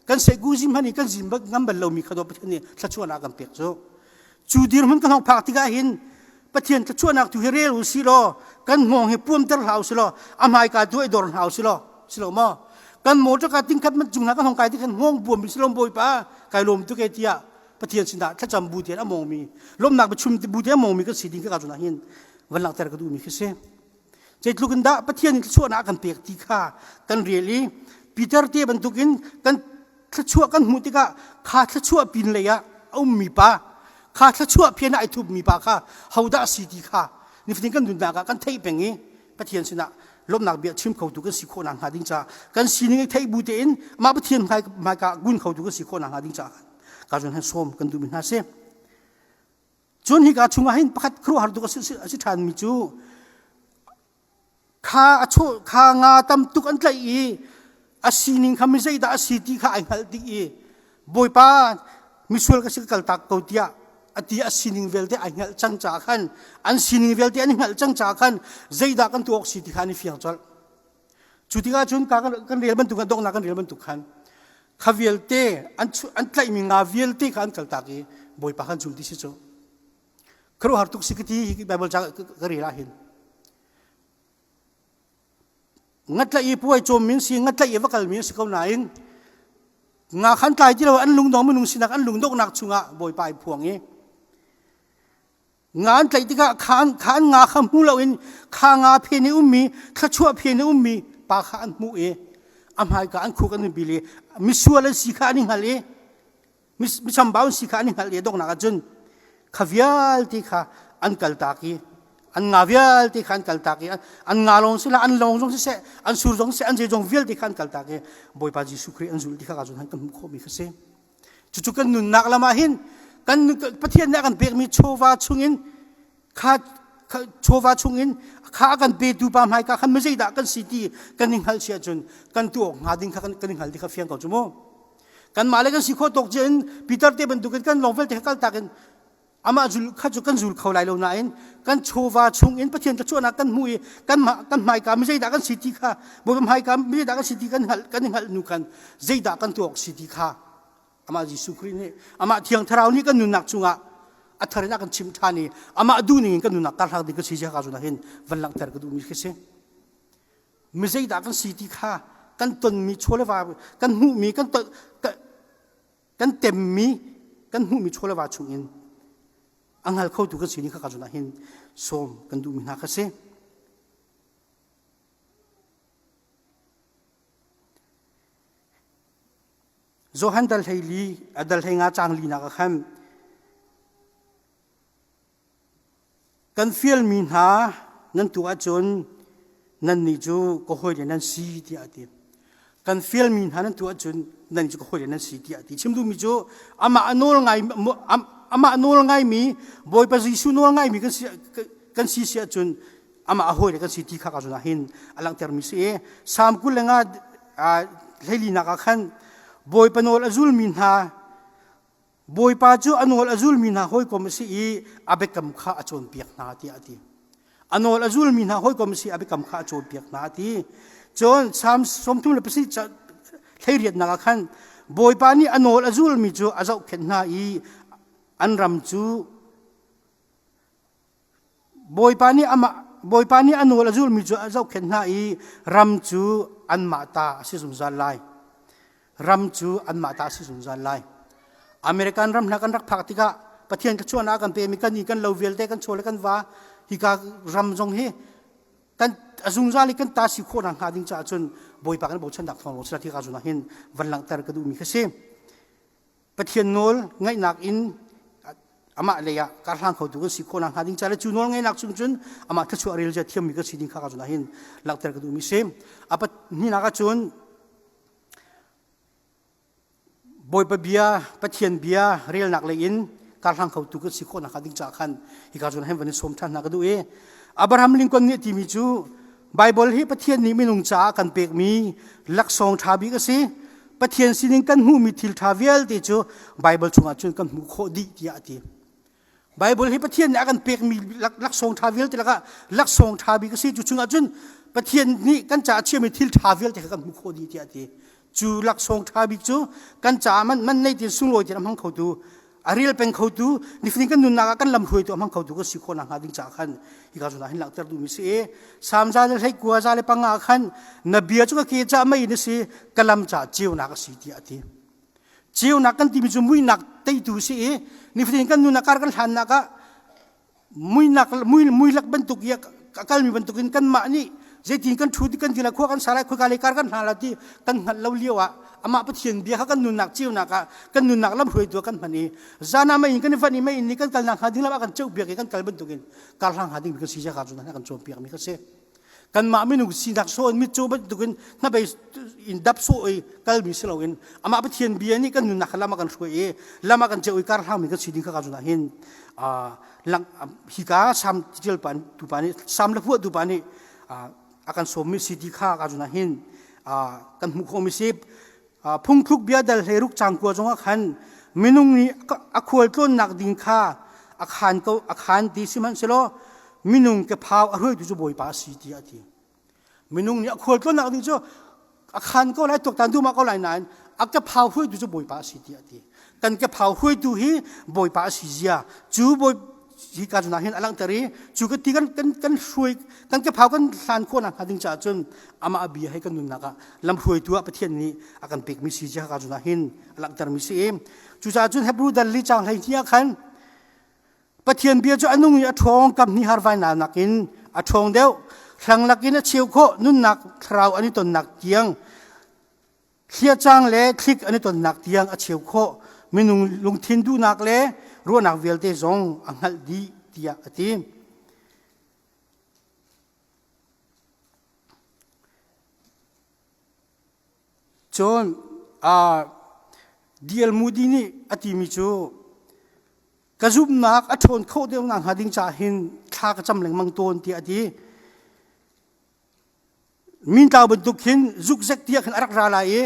kan sehku zim hmanh i kan zim ngam bal lomi kha do Pathian nih thluachuahnak kan pek cu cu dirhmun kan hong phak tikah hin Pathian thluachuahnak tu hi rel u si law kan hngawng hi puamter hlah u si law a hmaika tu i dor hna u si law si lo maw kan motor ka tingkhat man cung hna kan hong kai ti kan hngawng puam si lo bawipa kai lawm tu ke tiah Pathian sinah thlacam bu tian a mongmi lawmnak biachim bu tian a mongmi kan si ding ka ka hin van langhter ka duhmi khi si Zeitluk in dah Pathian in thluachuahnak a kan pek ti kha kan rel i Peter te bantukin kan thluachuah kan hmuh tikah kha thluachuah pin lei ah a ummi pa kha thluachuah phian ah ai thupmi pa kha hodah a si ti kha nifatin kan nunnak ah kan theih peng i Pathian sinah lawmhnak bia chim khotu kan si khawh nakhnga ding caah kan sining i theih bu tein mah Pathian hmaika gun khotu kan si khawh nakhnga ding caah ka zon han sawm kan duhmi hna si. Cun hika chungah hin pakhat khuaruahhar tuk a si ṭhanmi cu kha a chaw kha nga tam tuk an tlaih i a sining kha mi zeidah a si ti kha ai hngalh dih i Bawipa misual ka si ka kaltak ko tiah a ti a sining vialte ai hngalh cang caah khan an sining vialte an i hngalh cang caah khan zeidah kan tuah awk si ti kha an i fiang colh. Cu tikah cun kan rel bantuk kan donghnak kan rel bantuk khan kha vialte an an tlaihmi nga vialte kha an kaltak i Bawipa khan zul ti si cu. Khuaruahhar tuk si ka ti hi Bible ca ka rel ah hin. Ngatlaih i puai cawm min si ngatlaih i va kal mi si ko nain nga khan tlai ti lo an lungdong minung sinak an lungdongnak chungah Bawipa ai phuang i Nga an tlaih tikah kha an, kha an nga kha hmu loin kha nga phen i ummi thluachuah phen i ummi pa kha an hmuh i a hmaika an khuk an bil i misual an si kha an i hngal i michambau an si kha an i hngalh i donghnak ah cun kha vialte kha an kaltak i an nga vialte kha an kaltak i an nga lawng sila an lawng zong siseh an sur zong siseh an zeizong vialte kha an kaltak i Bawipa Jesuh Khrih an zulh ti kha ka cun kan hmuh khawhmi kha si. Cucu kan nunnak lam ah hin kan Pathian nih a kan pekmi chawva chungin kha chawva chungin kha a kan petu pa hmaika khan mizeidah kan si ti kan i hngalh si ahcun kan tuah awk hnga ding kha kan i hngal ti kha fiang ko cu mu. Kanmah le kan si khawh tawk cia in Peter te bantukin kan lawng vialte kha kaltak in amah zul kha cu kan zul kho lai lo nain kan chawva chungin Pathian thluachuahnak kan hmuh i kan kan hmaika mi zeidah kan si ti kha Bawipa hmaika mi zeidah kan si ti kan hngalh kan i hngalh nu khan zeidah kan tuah awk si ti kha amah Jesuh Khrih nih amah Thiang Thlarau nih kan nunnak chungah a thar in a kan chimh ṭhan i amah duhning in kan nunnak karhlang ding ka si ka zun ah hin van langhter ka duhmi khi si mi zeidah kan si ti kha kan tonmi chaw le va kan hmuhmi kan kan temmi kan hmuhmi chaw le va chungin a hngal khotu kan si ni kha ka zun ah hin sawm kan duhmi hna kha si. Johan dal hlei li a dal hlei nga cang li nak ah khan Kan fialmi hna nan tuah ahcun nannih cu ka hawile nan si tiah a ti. Kan fialmi hna nan tuah ahcun nannih cu ka hawile nan si tiah a ti. Chim duhmi cu amah a nawl ngai amah a nawl ngaimi Bawipa Jesuh nawl ngaimi kan si kan si si ahcun amah a hawile kan si ti kha ka zun ah hin a langhtermi si i Salm 25 hleilinak ah khan Bawipa nawl a zulmi hna Bawipa cu a nawl a zulmi hna hawikom a si i a biakam kha a cawnpiak hna tiah a ti. A nawl a zulmi hna hawikom a si i a biakam kha a cawnpiak hna a ti. Cun Salm 37 hleiriatnak ah khan Bawipa nih a nawl a zulmi cu a zohkhenh hna i an ram cu. Bawipa nih amah Bawipa nih a nawl a zulmi cu a zohkhenh hna i ram cu anmah ta a si zungzal lai. Ram cu anmah ta a si zungzal lai. American ram hna kan rak phak tikah Pathian ka chuahnak kan pemi kan i kan lo vialte kan chaw le kan va hika ram zong hi kan a zungzal i kan ta si khawh nak hnga ding caah cun Bawipa kan bochannak thawng lawng sila ti ka zun ah hin van langhter ka duhmi kha si. Pathian nawl ngaihnak in amah lei ah karhlang khotu kan si khawh nak hnga ding ca le cu nawl ngaihnak chung cun amah thluachuah rel zia thiammi kan si ding kha ka zun ah hin langhter ka duhmi si. A pahnihnak ah cun Bawipa bia, Pathian bia relnak lei in karhlang khotu kan si khawh nakhnga ding caah khan hika zawn hin van in sawm ṭhan hna ka duh i Abraham Lincoln nih a timi cu Bible hi Pathian nih minung caah kan pekmi laksawng ṭha bik a si. Pathian sinin kan hmuhmi thil ṭha vialte cu Bible chungah cun kan hmuh khawh dih tiah a ti. Bible hi Pathian nih a kan pekmi laksawng ṭha vialte lakah laksawng ṭha bik a si. Cu chungah cun Pathian nih kan caah chiami thil ṭha vialte kha kan hmuh khawh dih tiah a ti. Cu laksawng ṭha bik cu kan caah man, man nei tin sunglawi tin a hmang khotu, a rel peng khotu, nifatin kan nunnak ah kan lam hruaitu a hmang khotu kan si khawh nakhnga ding caah khan hika zawn ah hin langhter duhmi si i Salm za le 19 za le panga khan na bia cu ka ke caah mei na si, ka lam caah ceunak a si tiah a ti. Ceunak kan timi cu muihnak teitu si i nifatin kan nunnak kar kan hlannak ah muinak mui muilak bantuk i a kalmi bantukin kanmah nih zeitin kan ṭhu kan ti lai khua kan sa lai khoika lei kar kan hna la ti kan hngalh lo lio ah amah Pathian bia kha kan nunnak ceunak ah kan nunnak lam hruaitu ah kan hman i zan ah mei in kan i vanh i mei in nih kan kalnak hnga ding lam ah kan ceuh piak i kan kal bantukin kar hlang hnga ding kan si zia kha cu kan cawnpiak mi kha si. Kanmah minung sinak sawh in mitcaw bantukin hnabei in dap sawh i kalmi si loin amah Pathian bia nih kan nunnak kha lam a kan hruai i lam a kan ceuh i kar hlangmi kan si ding kha ka zun ah hin lang hika sam tial pa tu pa nih sam le phuah tu pa nih a kan sawmmi si ti kha ka zun ah hin kan hmuh khawhmi si. Phungthluk bia dal 16 cang kua zongah khan minung nih a khualtlawnnak ding kha a khaan ko a khaan ti sihmanhsehlaw minung kephau a hruaitu cu Bawipa a si tiah a ti. Minung nih a khualtlawnnak ding cu a khaan ko lai tuaktan duhmah ko lai nain a kephau hruaitu cu Bawipa a si tiah a ti. Kan kephau hruaitu hi Bawipa a si zia cu Bawi hi ka zunah hin a langhter i cu ka ti kan kan kan hruai kan kephau kan hlan khawh nak hnga ding caah cun amah bia he kan nunnak ah lamhruaitu ah Pathian nih a kan pekmi si zia ka zunah hin a langhtermi si i cucaah cun Hebrew dal li cang hlei hnih ah khan Pathian bia cu a nung i a ṭhawng kam hnih har vai nakin a ṭhawng deuh hlang lakin a cheu khawh nunnak thlarau an i tonnak tiang Thliacang le thlik an i tonnak tiang a cheu khawh. Minung lungthin duhnak le ruahnak vialte zong a hngalh dih tiah a ti. Cun uh, D.L. Moody nih a timi cu ka zumhnak a ṭhawn khawh deuh nakhnga ding caah hin thla ka cam lengmang tawn tiah a ti. Mintlau bantuk khin zukzek tiah khin a rak ra lai i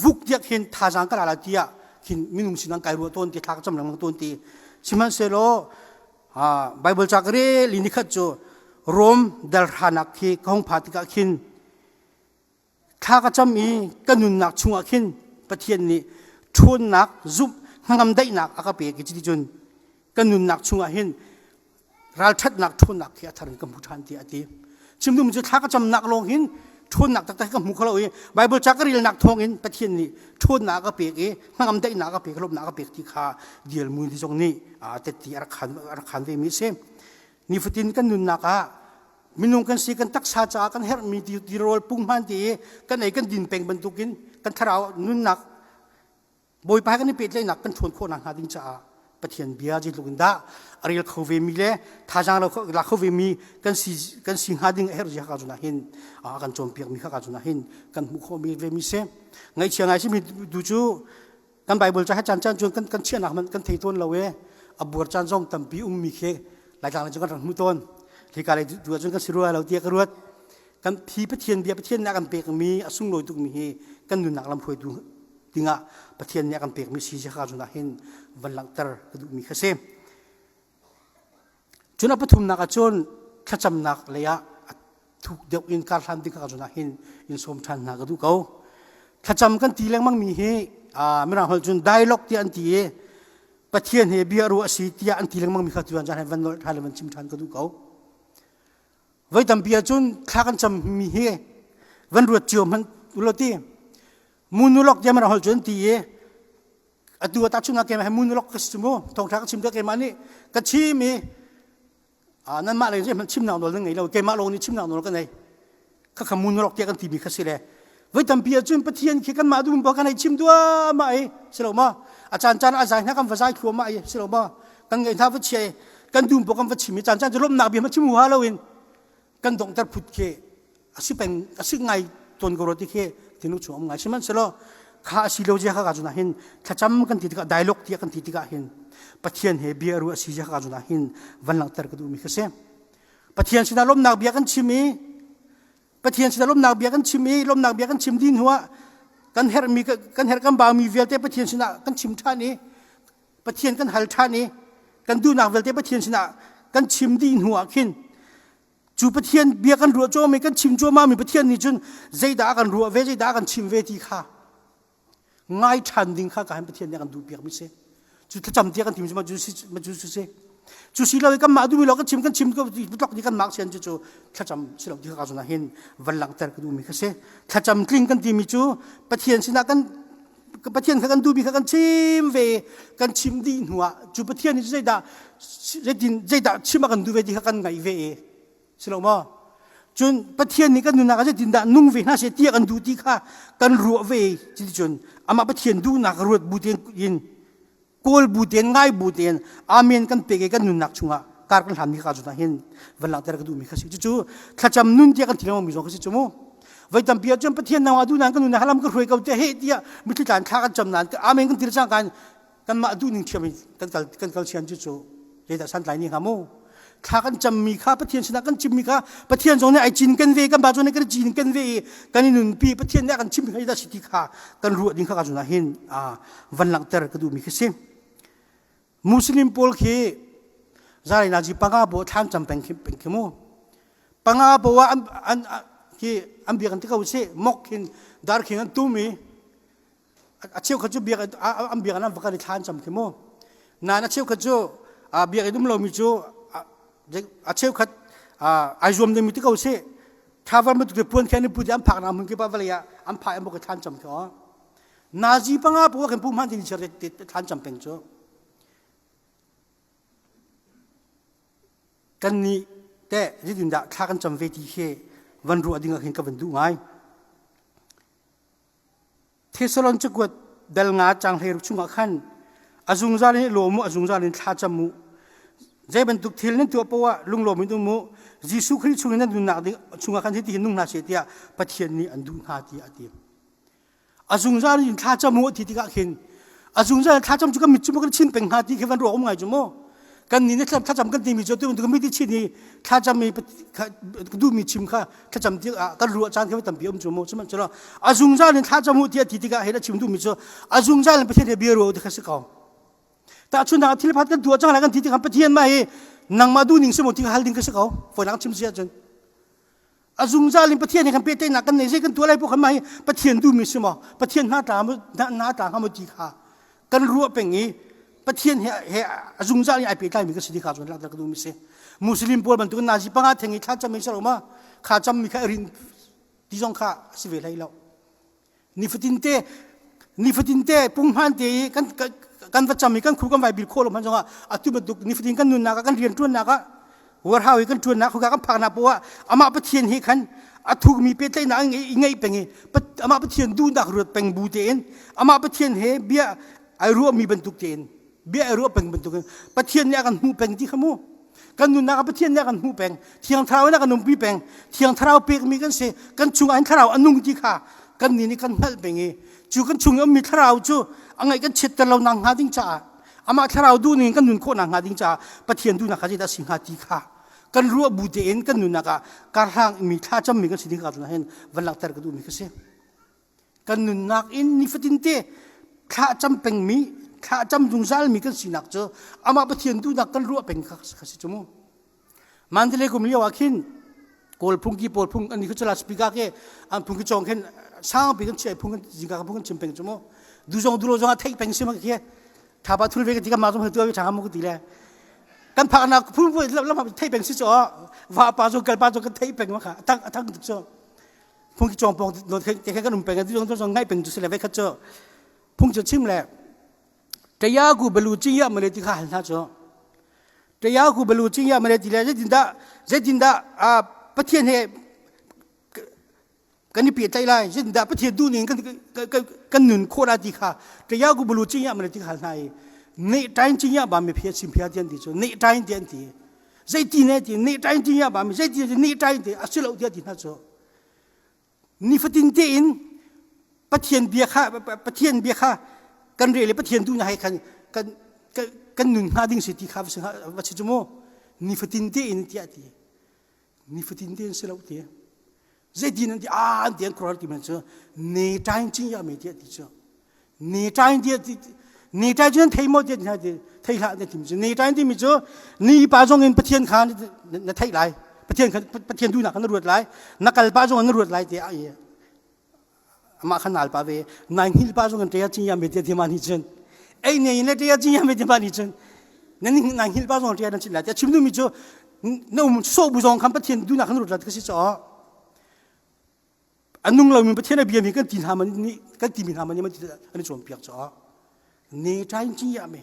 vuk tiah khin thazaang ka la lai tiah khin minung sinah kai ruah tawn ti thla ka cam lengmang tawn ti. Sihmanhsehlaw Bible ca ka rel i nikhat cu Rom dalhranak khi ka hung pha tikah khin thla ka cam i ka nunnak chungah khin Pathian nih ṭhawnnak zumh hnangam daihnak a ka pek i cuticun ka nunnak chungah hin ralṭhatnak ṭhawnnak khi a thar in ka hmu ṭhan tiah a ti. Chim duhmi cu thla ka camnak lawng hin ṭhawnnak taktak ka hmu kho lo i Bible ca ka relnak thawng in Pathian nih ṭhawnnak a ka pek i hnangam daihnak a ka pek lawmhnak a ka pek ti kha dial mui zong nih tetti a rak khan a rak khan vemi a si. Nifatin kan nunnak ah minung kan si kan taksa caah kan herhmi tirawl punghman ti i kan ei kan din peng bantukin kan thlarau nunnak Bawipa he kan i pehtlaihnak kan ṭhawn khawh nakhnga ding caah Pathian bia zeitluk in dah a rel kho vemi le thazaang la kho vemi kan si kan si hnga ding a herh zia ka zunah hin a kan cawnpiakmi kha ka zunah hin kan hmuh khawhmi vemi si. Ngaihchia ngai simi tu cu kan Bible ca he caan caan cun kan kan chiahnak hmanh kan thei tawn lo e a buar caan zong tampi ummi khi Laitlang le cu kan rak hmu tawn. Hika lei tu ahcun kan si rua lo tiah ka ruat. Kan phi Pathian bia Pathian nih a kan pekmi a sunglawi tukmi hi kan nunnak lam hruaitu dingah Pathian nih a kan pekmi si kha zun ah hin van langhter ka duhmi kha si. Cun a pathumnak ah cun thlacamnak lei ah a thuk deuh in kar hlan ding kha zun ah hin in sawm ṭhan hna ka duh ko. Thlacam kan ti lengmang mi hi mirang holh cun dialogue tiah an ti i Pathian he bia ruah a si tiah an ti lengmang mi kha tuan caan van nolh ṭhan le van chim ṭhan ka duh ko. Voi tampi ahcun thla kan cammi hi van ruat cio hmanh ulaw ti munulok tiah man hol cun ti i atu ah tahchunhnak keimah hi munulok ka si mu thawngṭha ka chim tikah keimah nih ka chim i nanmah lei zeihmanh chimnak nawl nan ngei lo keimah lawng nih chimnak nawl ka nei khakha munulok tiah kan timi kha si le voi tampi ahcun Pathian khi kanmah dum pa kan hei chim duahmah i si lo ma a caan caan a zai hna kan va zai thluahmah i si lo ma kan ngeih hna va chia i kan dum pa kan va chim i caan caan cu lawmhnak bia ma chim huha loin kan donghter phut khi a si peng a si ngai tawn ko ro ti khi thinlung chung um ngai sihmanhsehlaw kha a si lo zia kha ka cun hin thlacam kan ti tikah dialog tiah kan ti tikah hin Pathian he bia ru a si zia kha cun hin van langhter ka duhmi kha si Pathian sinah lawmhnak bia kan chim i Pathian sinah lawmhnak bia kan chim i lawmhnak bia kan chim dih hnuah kan herhmi kan herh kan baumi vialte Pathian sinah kan chim ṭhan i Pathian kan hal ṭhan i kan duhnak vialte Pathian sinah kan chim dih hnuah khin cu Pathian bia kan ruah cuahmah kan chim cuahmah mi Pathian nih cun zeidah a kan ruah ve zeidah a kan chim ve ti kha ngai ṭhan ding kha ka han Pathian nih a kan duhpiak mi si cu thlacam tiah kan tim cu ma cu si ma cu si cu si lo i kanmah duhmi lo kan chim kan chim ko tlok ni kan mak sian cu cu thlacam si lo ti ka zuna hin van langhter ka duhmi kha si thlacam tling kan timi cu Pathian sinah kan Pathian kha kan duhmi kha kan chim ve kan chim dih hnuah cu Pathian nih zeidah zeitin zeidah chim a kan duh ve ti kha kan ngaih ve i si lo maw cun Pathian nih kan nunnak ah zeitindah nung ve hna seh tiah kan duh ti kha kan ruah ve cuticun amah Pathian duhnak ruat bu tein kawl bu tein ngai bu tein amen kan pek i kan nunnak chungah kar kan hlanmi kha cun hin van langhter ka duhmi kha si cucu thlacam nun tiah kan ti lengmang mi zong kha si cu mu voi tampi ahcun Pathian nangmah duh nan kan nunnak lam ka hruai ko tiah heh tiah mitthli tlan thla kan cam nan amen kan ti le cangka kanmah duhning thiam in kan kal kan kal sian cu cu zeidah santlai ni hnga mu thla kan cammi kha Pathian sinah kan chimmi kha Pathian zong nih ai cin kan ve kan ba zong nih kan cin kan ve i kan i nunpi Pathian nih a kan chimmi kha zeidah si ti kha kan ruah ding kha ka zunah hin van langhter ka duhmi khi si Muslim pawl khi zalai nazi panga bo thlan cam peng khi peng khi mu panga bo ah an an khi an biak an ti ko si mok khin dar khin an tum i a cheukhat cu biak an biak an va kal i thla an cam khi mu nain a cheukhat cu biakinn um lomi cu a cheukhat ai zuam dingmi ti ko sih thavar bantuk puan khen pu an phak na hmun kip ah vawlei ah an phah an bok i thla an cam khi o nazi panga pu kan pu hman tin cher thla an cam peng cu kan nih teh zeitindah thla kan cam ve ti khi van ruah ding ah khin ka van duh ngai Thesalon cakuat dal nga cang 16 chungah khan a zungzal in i lawm u, a zungzal in thla cam u. Zei bantuk thil nan tuah poah ah lunglawm in um u. Jesuh Khrih chung in nan nunnak ding chungah khan hitihin nung hna seh tiah Pathian nih an duh hna tiah a ti. A zungzal in thla cam u ti tikah khin a zungzal in thla cam cu kan mit cu kan chin peng hnga ti khi van ruah um ngai cu mu. Kan nih thlacam kan timi cu tu bantuk mi ti chin i thlacam i duhmi chim kha thlacam ti ah kan ruah caan kha tampi um cu mu sihmanhsehlaw a zungzal in thlacam u tiah ti tikah hin a chim duhmi cu a zungzal in Pathian he bia ruah ti kha si ko tahchunhnak thil phat kan tuah cang lai kan ti tikah Pathian mah hi nangmah duhning si maw ti kha hal ding kha si ko fawinak chim si ahcun A zungzal in Pathian he kan pehtlaihnak kan nei zei kan tuah lai poh khan mah hi Pathian duhmi si maw Pathian hna tla hna tla hnga maw ti kha kan ruah peng i Pathian he he a zungzal in ai pehtlaimi ka si ti kha cun langhter ka duhmi si Muslim pawl bantukin nazi panga theng i thla cam in si lo ma kha cammi kha rin ti zong kha a si ve hlei lo Nifatin te nifatin te punghman te i kan kan va cam i kan khu kan vai bil khawh lo hmanh zongah atu bantuk nifatin kan nunnak ah kan rian ṭuannak ah warhau i kan ṭuannak khuka kan phaknak poah ah amah Pathian he khan a thukmi pehtlaihnak i ngeih peng i amah Pathian duhnak ruat peng bu tein amah Pathian he bia ai ruahmi bantuk tein bia ai ruah peng bantukin Pathian nih a kan hmuh peng ti kha mu kan nunnak ah Pathian nih a kan hmuh peng Thiang Thlarau in a kan umpi peng Thiang Thlarau pekmi kan si kan chungah hin Thlarau a nung ti kha kan nih nih kan hngalh peng i cu kan chung i ummi Thlarau cu a ngaih kan chiatter lo nak hnga ding caah amah Thlarau duhning in kan nun khawh nak hnga ding caah Pathian duhnak kha zeidah a si hnga ti kha kan ruah bu tein kan nunnak ah karhlang mi thla cammi kan si ding ka hin van langhter ka duhmi ka si Kan nunnak in nifatinte thla cam pengmi, thla cam zungzalmi kan sinak cu amah Pathian duhnak kan ruah peng kha kha si cu mu. Mandalay kum lio ah khin Kawl phungki pawl phung an ni khu speaker ke an phungki chong khin sangpi kan chiai phung jingka kan phung kan chim peng cu mu. Du zong du lo zong a theih peng si ma khi thaba thul ve ka ti ka ma zong tu tha mu ti le. Kan phaknak phun lam thei peng si cu va pa cu kal pa cu kan thei peng ma kha athang athang tuk cu. Phung ki chong pong no te kan um peng tu zong ngai peng cu si le ve khat cu. Phung cu chim le Taya ku balu ching ya male ti kha hal hna cu. Taya ku balu ching ya male ti le zeitindah zeitindah Pathian he kan i pehtlaih lai zeitindah Pathian duh ning kan nun khawh lai ti kha taya ku bulu ching ya male ti kha hal hna i ne tain ching ya ba mi phia chim phia tian ti cu ne tain ti an ti zeiti ne ti ne tain ching ya ba mi zeiti ne tain ti asilo ti ti hna cu nifatin tein Pathian bia kha Pathian bia kha kan rel i Pathian duhnak he khan kan kan nun hnga ding si ti kha va si cu mu nifatin tein tiah ti nifatin tein si lo ti zeitin an ti a an ti an khuaruah ti man cu ne tain ching ya me tiah ti cu ne tain ti ti ne tain cu thei mo tiah ti thei hlah na tim cu ne tain timi cu ni pa zong in Pathian kha na theih lai Pathian kha Pathian duhnak kha na ruat lai na kal pa zong na ruat lai tiah ai amah kha nal pa ve nai hngil pa zong an ṭe cing ya me tiah ti ma nih cun ei ne in le ṭe cing ya me ti ma nih cun nan nai hngil pa zong ṭe nan chin lai tiah chim duhmi cu na um so bu zong khan Pathian duhnak khan ruat lai ka si caw a nung lomi Pathian a biami kan ti hna man nih kan ti mi hna man nih an i cawnpiak caw ne ṭain cing ya me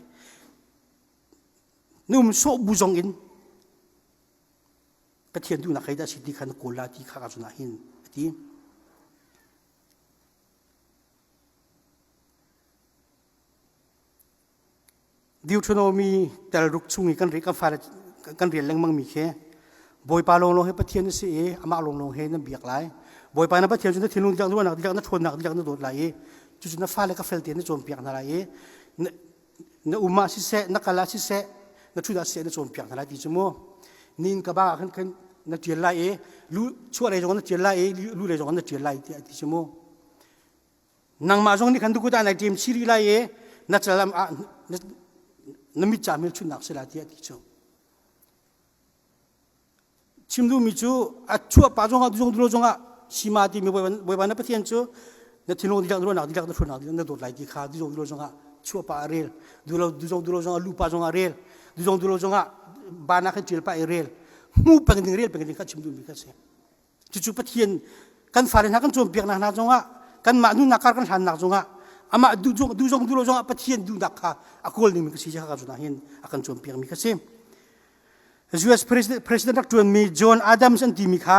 na um so bu zong in Pathian duhnak hei dah si ti kha na kawl la ti kha ka cun ah hin a ti. Deuteronomy tel ruk chung i kan kan fale kan rial lengmang mi khi Bawipa lawnglawng hi Pathian a si i amah lawnglawng he nan biak lai. Bawipa na Pathian cu na thinlung dihlak ruahnak dihlak na ṭhawnnak dihlak na dawt lai i cucu na fale ka fel tein na cawnpiak hna lai i na um ah siseh na kal ah siseh na ṭhut ah siseh na cawnpiak hna lai ti cu mu nin ka ba ah khan khan na ṭial lai i lu chuah lei zong na ṭial lai i lu lei zong na ṭial lai tiah ti cu mu nangmah zong nih khan dukut ah nai ṭem chiri lai i na cal ah na mit ca hmelchunhnak si lai tiah ti cu Chim duhmi cu a chuah pa zongah zong dulo zongah sima timi Bawipa na Pathian cu na thinlung dihlak ruahnak dihlak na hruainak dihlak na dawt lai ti kha duzong dulo zongah chuah pa a rel dulo duzong dulo zongah lu pa zongah rel duzong dulo zongah bana khan ṭial pa i rel hmu peng ding rel peng ding kha chim duhmi kha si cucu Pathian kan fale hna kan cawnpiaknak hna zongah kanmah nunnak kar kan hlannak zongah amah duh zong duh lo zongah Pathian duhnak kha a kawl dingmi ka si kha ka zunah hin a kan cawnpiakmi kha si US president rak ṭuanmi John Adams an timi kha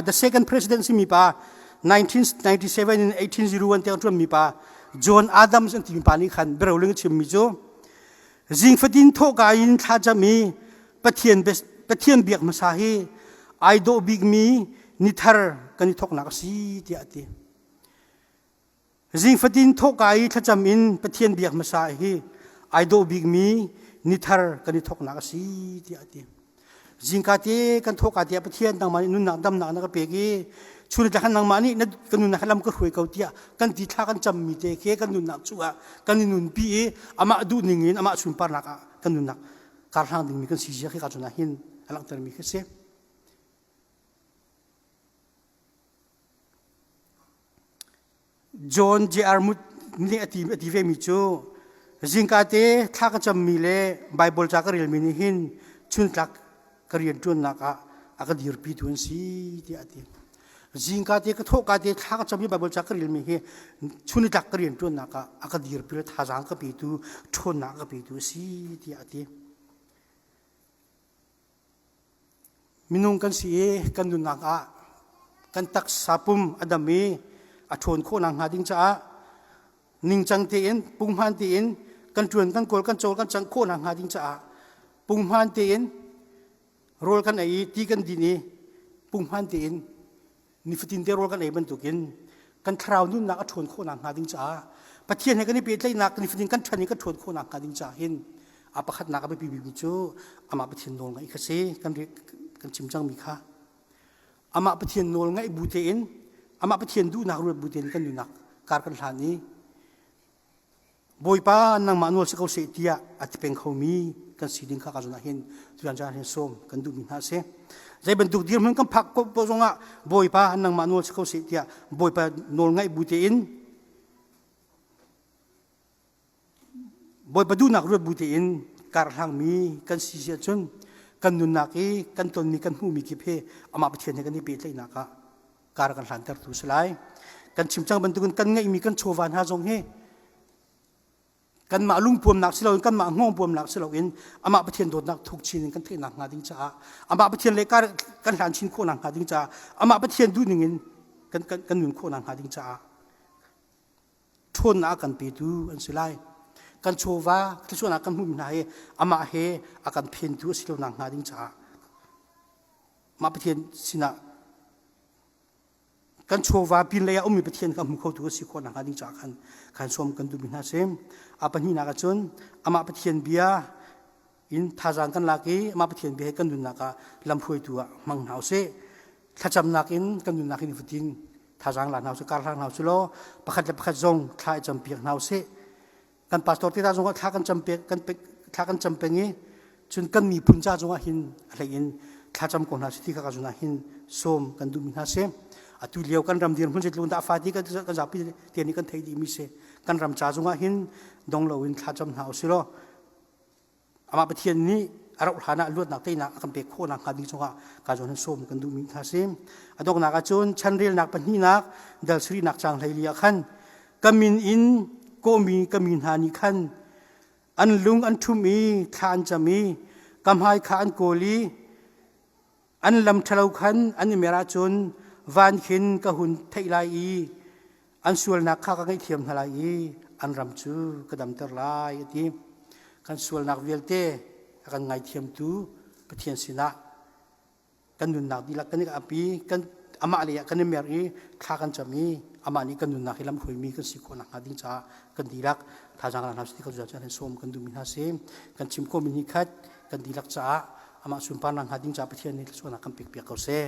the second president simi pa 1997 in 1801 tiang ṭuanmi pa John Adams an timi pa nih khan biaroling a chimmi cu zing fatin thawhka in thlacam i Pathian Pathian biak hmasa hi ai dawh bikmi nithar kan i thawknak a si tiah a ti. Zing fatin thawhka i thlacam in Pathian biak hmasa hi ai dawh bikmi nithar kan i thawknak a si tiah a ti. Zingka te kan thawhka te ah Pathian nangmah nih nunnak damnak na ka pek i chun tlak nangmah nih na kan nunnak lam ka hruai ko tiah kan ti thla kan cammi te khi kan nunnak chungah kan i nunpi i amah duh ning in amah sunparnak ah kan nunnak karhlang dingmi kan si zia khi ka cun ah hin a langhtermi khi a si. John J.R. Muth nih a ti, a ti vemi cu zingka te thla ka cammi le Baibal ca ka relmi nih hin chuntlak ka rianṭuannak ah a ka dirpitu an si tiah a ti. Zingka te ka thawhka te thla ka cam i Baibal ca ka relmi hi chunitlak ka rianṭuannak ah a ka dirpi le thazaang ka petu, ṭhawnnak a ka petu a si tiah a ti. Minung kan si i kan nunnak ah kan taksa pum a dam i a ṭhawn khawh nakhnga ding caah ningcang tein punghman tein kan ṭuan kan kawl kan cawl kan cangh khawh nakhnga ding caah punghman tein rawl kan ei i ti kan din i punghman tein nifatin te rawl kan ei bantukin kan thlarau nunnak a ṭhawn khawh nakhnga ding caah Pathian he kan i pehtlaihnak nifatin kan ṭhan i kan ṭhawn khawh nakhnga ding caah hin a pakhatnak a biapi bikmi cu amah Pathian nawl ngaih kha si kan kan chim cangmi kha amah Pathian nawl ngaih bu tein amah Pathian duhnak ruat bu tein kan nunnak kar kan hlan i Bawipa nangmah nawl si ko seh tiah a ti peng khomi kan si ding kha ka zawn ah hin tuan caan hin sawm kan duhmi hna a si. Zei bantuk dirhmun kan phak ko zongah Bawipa nangmah nawl si ko seh tiah Bawipa nawl ngaih bu tein Bawipa duhnak ruat bu tein kar hlangmi kan si si ahcun kan nunnak i kan tonmi kan hmuhmi kip hi amah Pathian he kan i pehtlaihnak ah kar kan hlantertu si lai. Kan chim cang bantukin kan ngeihmi kan chawva hna zong hi kanmah lungpuamnak si loin kanmah hngawngpuamnak si loin amah Pathian dawtnak thuk chin in kan theihnak hnga ding caah amah Pathian le kar kan hlan chin khawhnak hnga ding caah amah Pathian duhning in kan, kan, kan nun khawhnak hnga ding caah ṭhawnnak a kan petu an si lai. Kan chawva thluachuahnak kan hmuhmi hna hi amah he a kan phentu a si lonak hnga ding caah mah Pathian sinah kan chawva pinlei ah ummi Pathian kan hmu khotu a si khawh nakhnga ding caah khan khan sawm kan duhmi hna si. A pahnihnak ah cun amah Pathian bia in thazaang kan lak i amah Pathian bia he kan nunnak ah lamhruaitu ah hmang hna usih. Thlacamnak in kan nunnak in fatin thazaang la hna usih, kar hlang hna usih law pakhat le pakhat zong thla i campiak hna usih. Kan pastor te ta zong ah thla kan cam pek kan thla kan cam peng i cun kan miphun ca zong ah hin a hlei in thlacam ko hna si ti kha ka zun ah hin sawm kan duhmi hna si. Atu lio kan ram dirhmun zeitluk dah fa ti kan kan zapi te nih kan theih dihmi si. Kan ram ca zong ah hin dong loin thlacam hna usih law Amah Pathian nih a rauh hlan ah luatnak teinak a kan pek khawh nakhnga ding cungah ka zawn hin sawm kan duhmi hna si. A donghnak ahcun chanrelnak pahnihnak dal sarihnak caang 14 ah khan ka min in kawhmi ka mi hna nih khan an lung an ṭhum i thla an cam i ka hmai kha an kawl i an lam ṭhalo khan an i mer ahcun van khin ka hun theih lai i an sualnak kha ka ngaihthiam hna lai i an ram cu ka damter lai a ti. Kan sualnak vialte a kan ngaithiamtu Pathian sinah kan nunnak dihlak kan i ap i kan amah lei ah kan i mer i thla kan cam i amah nih kan nunnak hi lamhruaimi kan si khawh nakhnga ding caah kan dihlak thazaang hna si kan zual sawm kan duhmi hna si. Kan chim khawhmi ni khat kan dihlak caah amah sunparnak hnga ding caah Pathian nih thluachuahnak kan pek piak ko seh.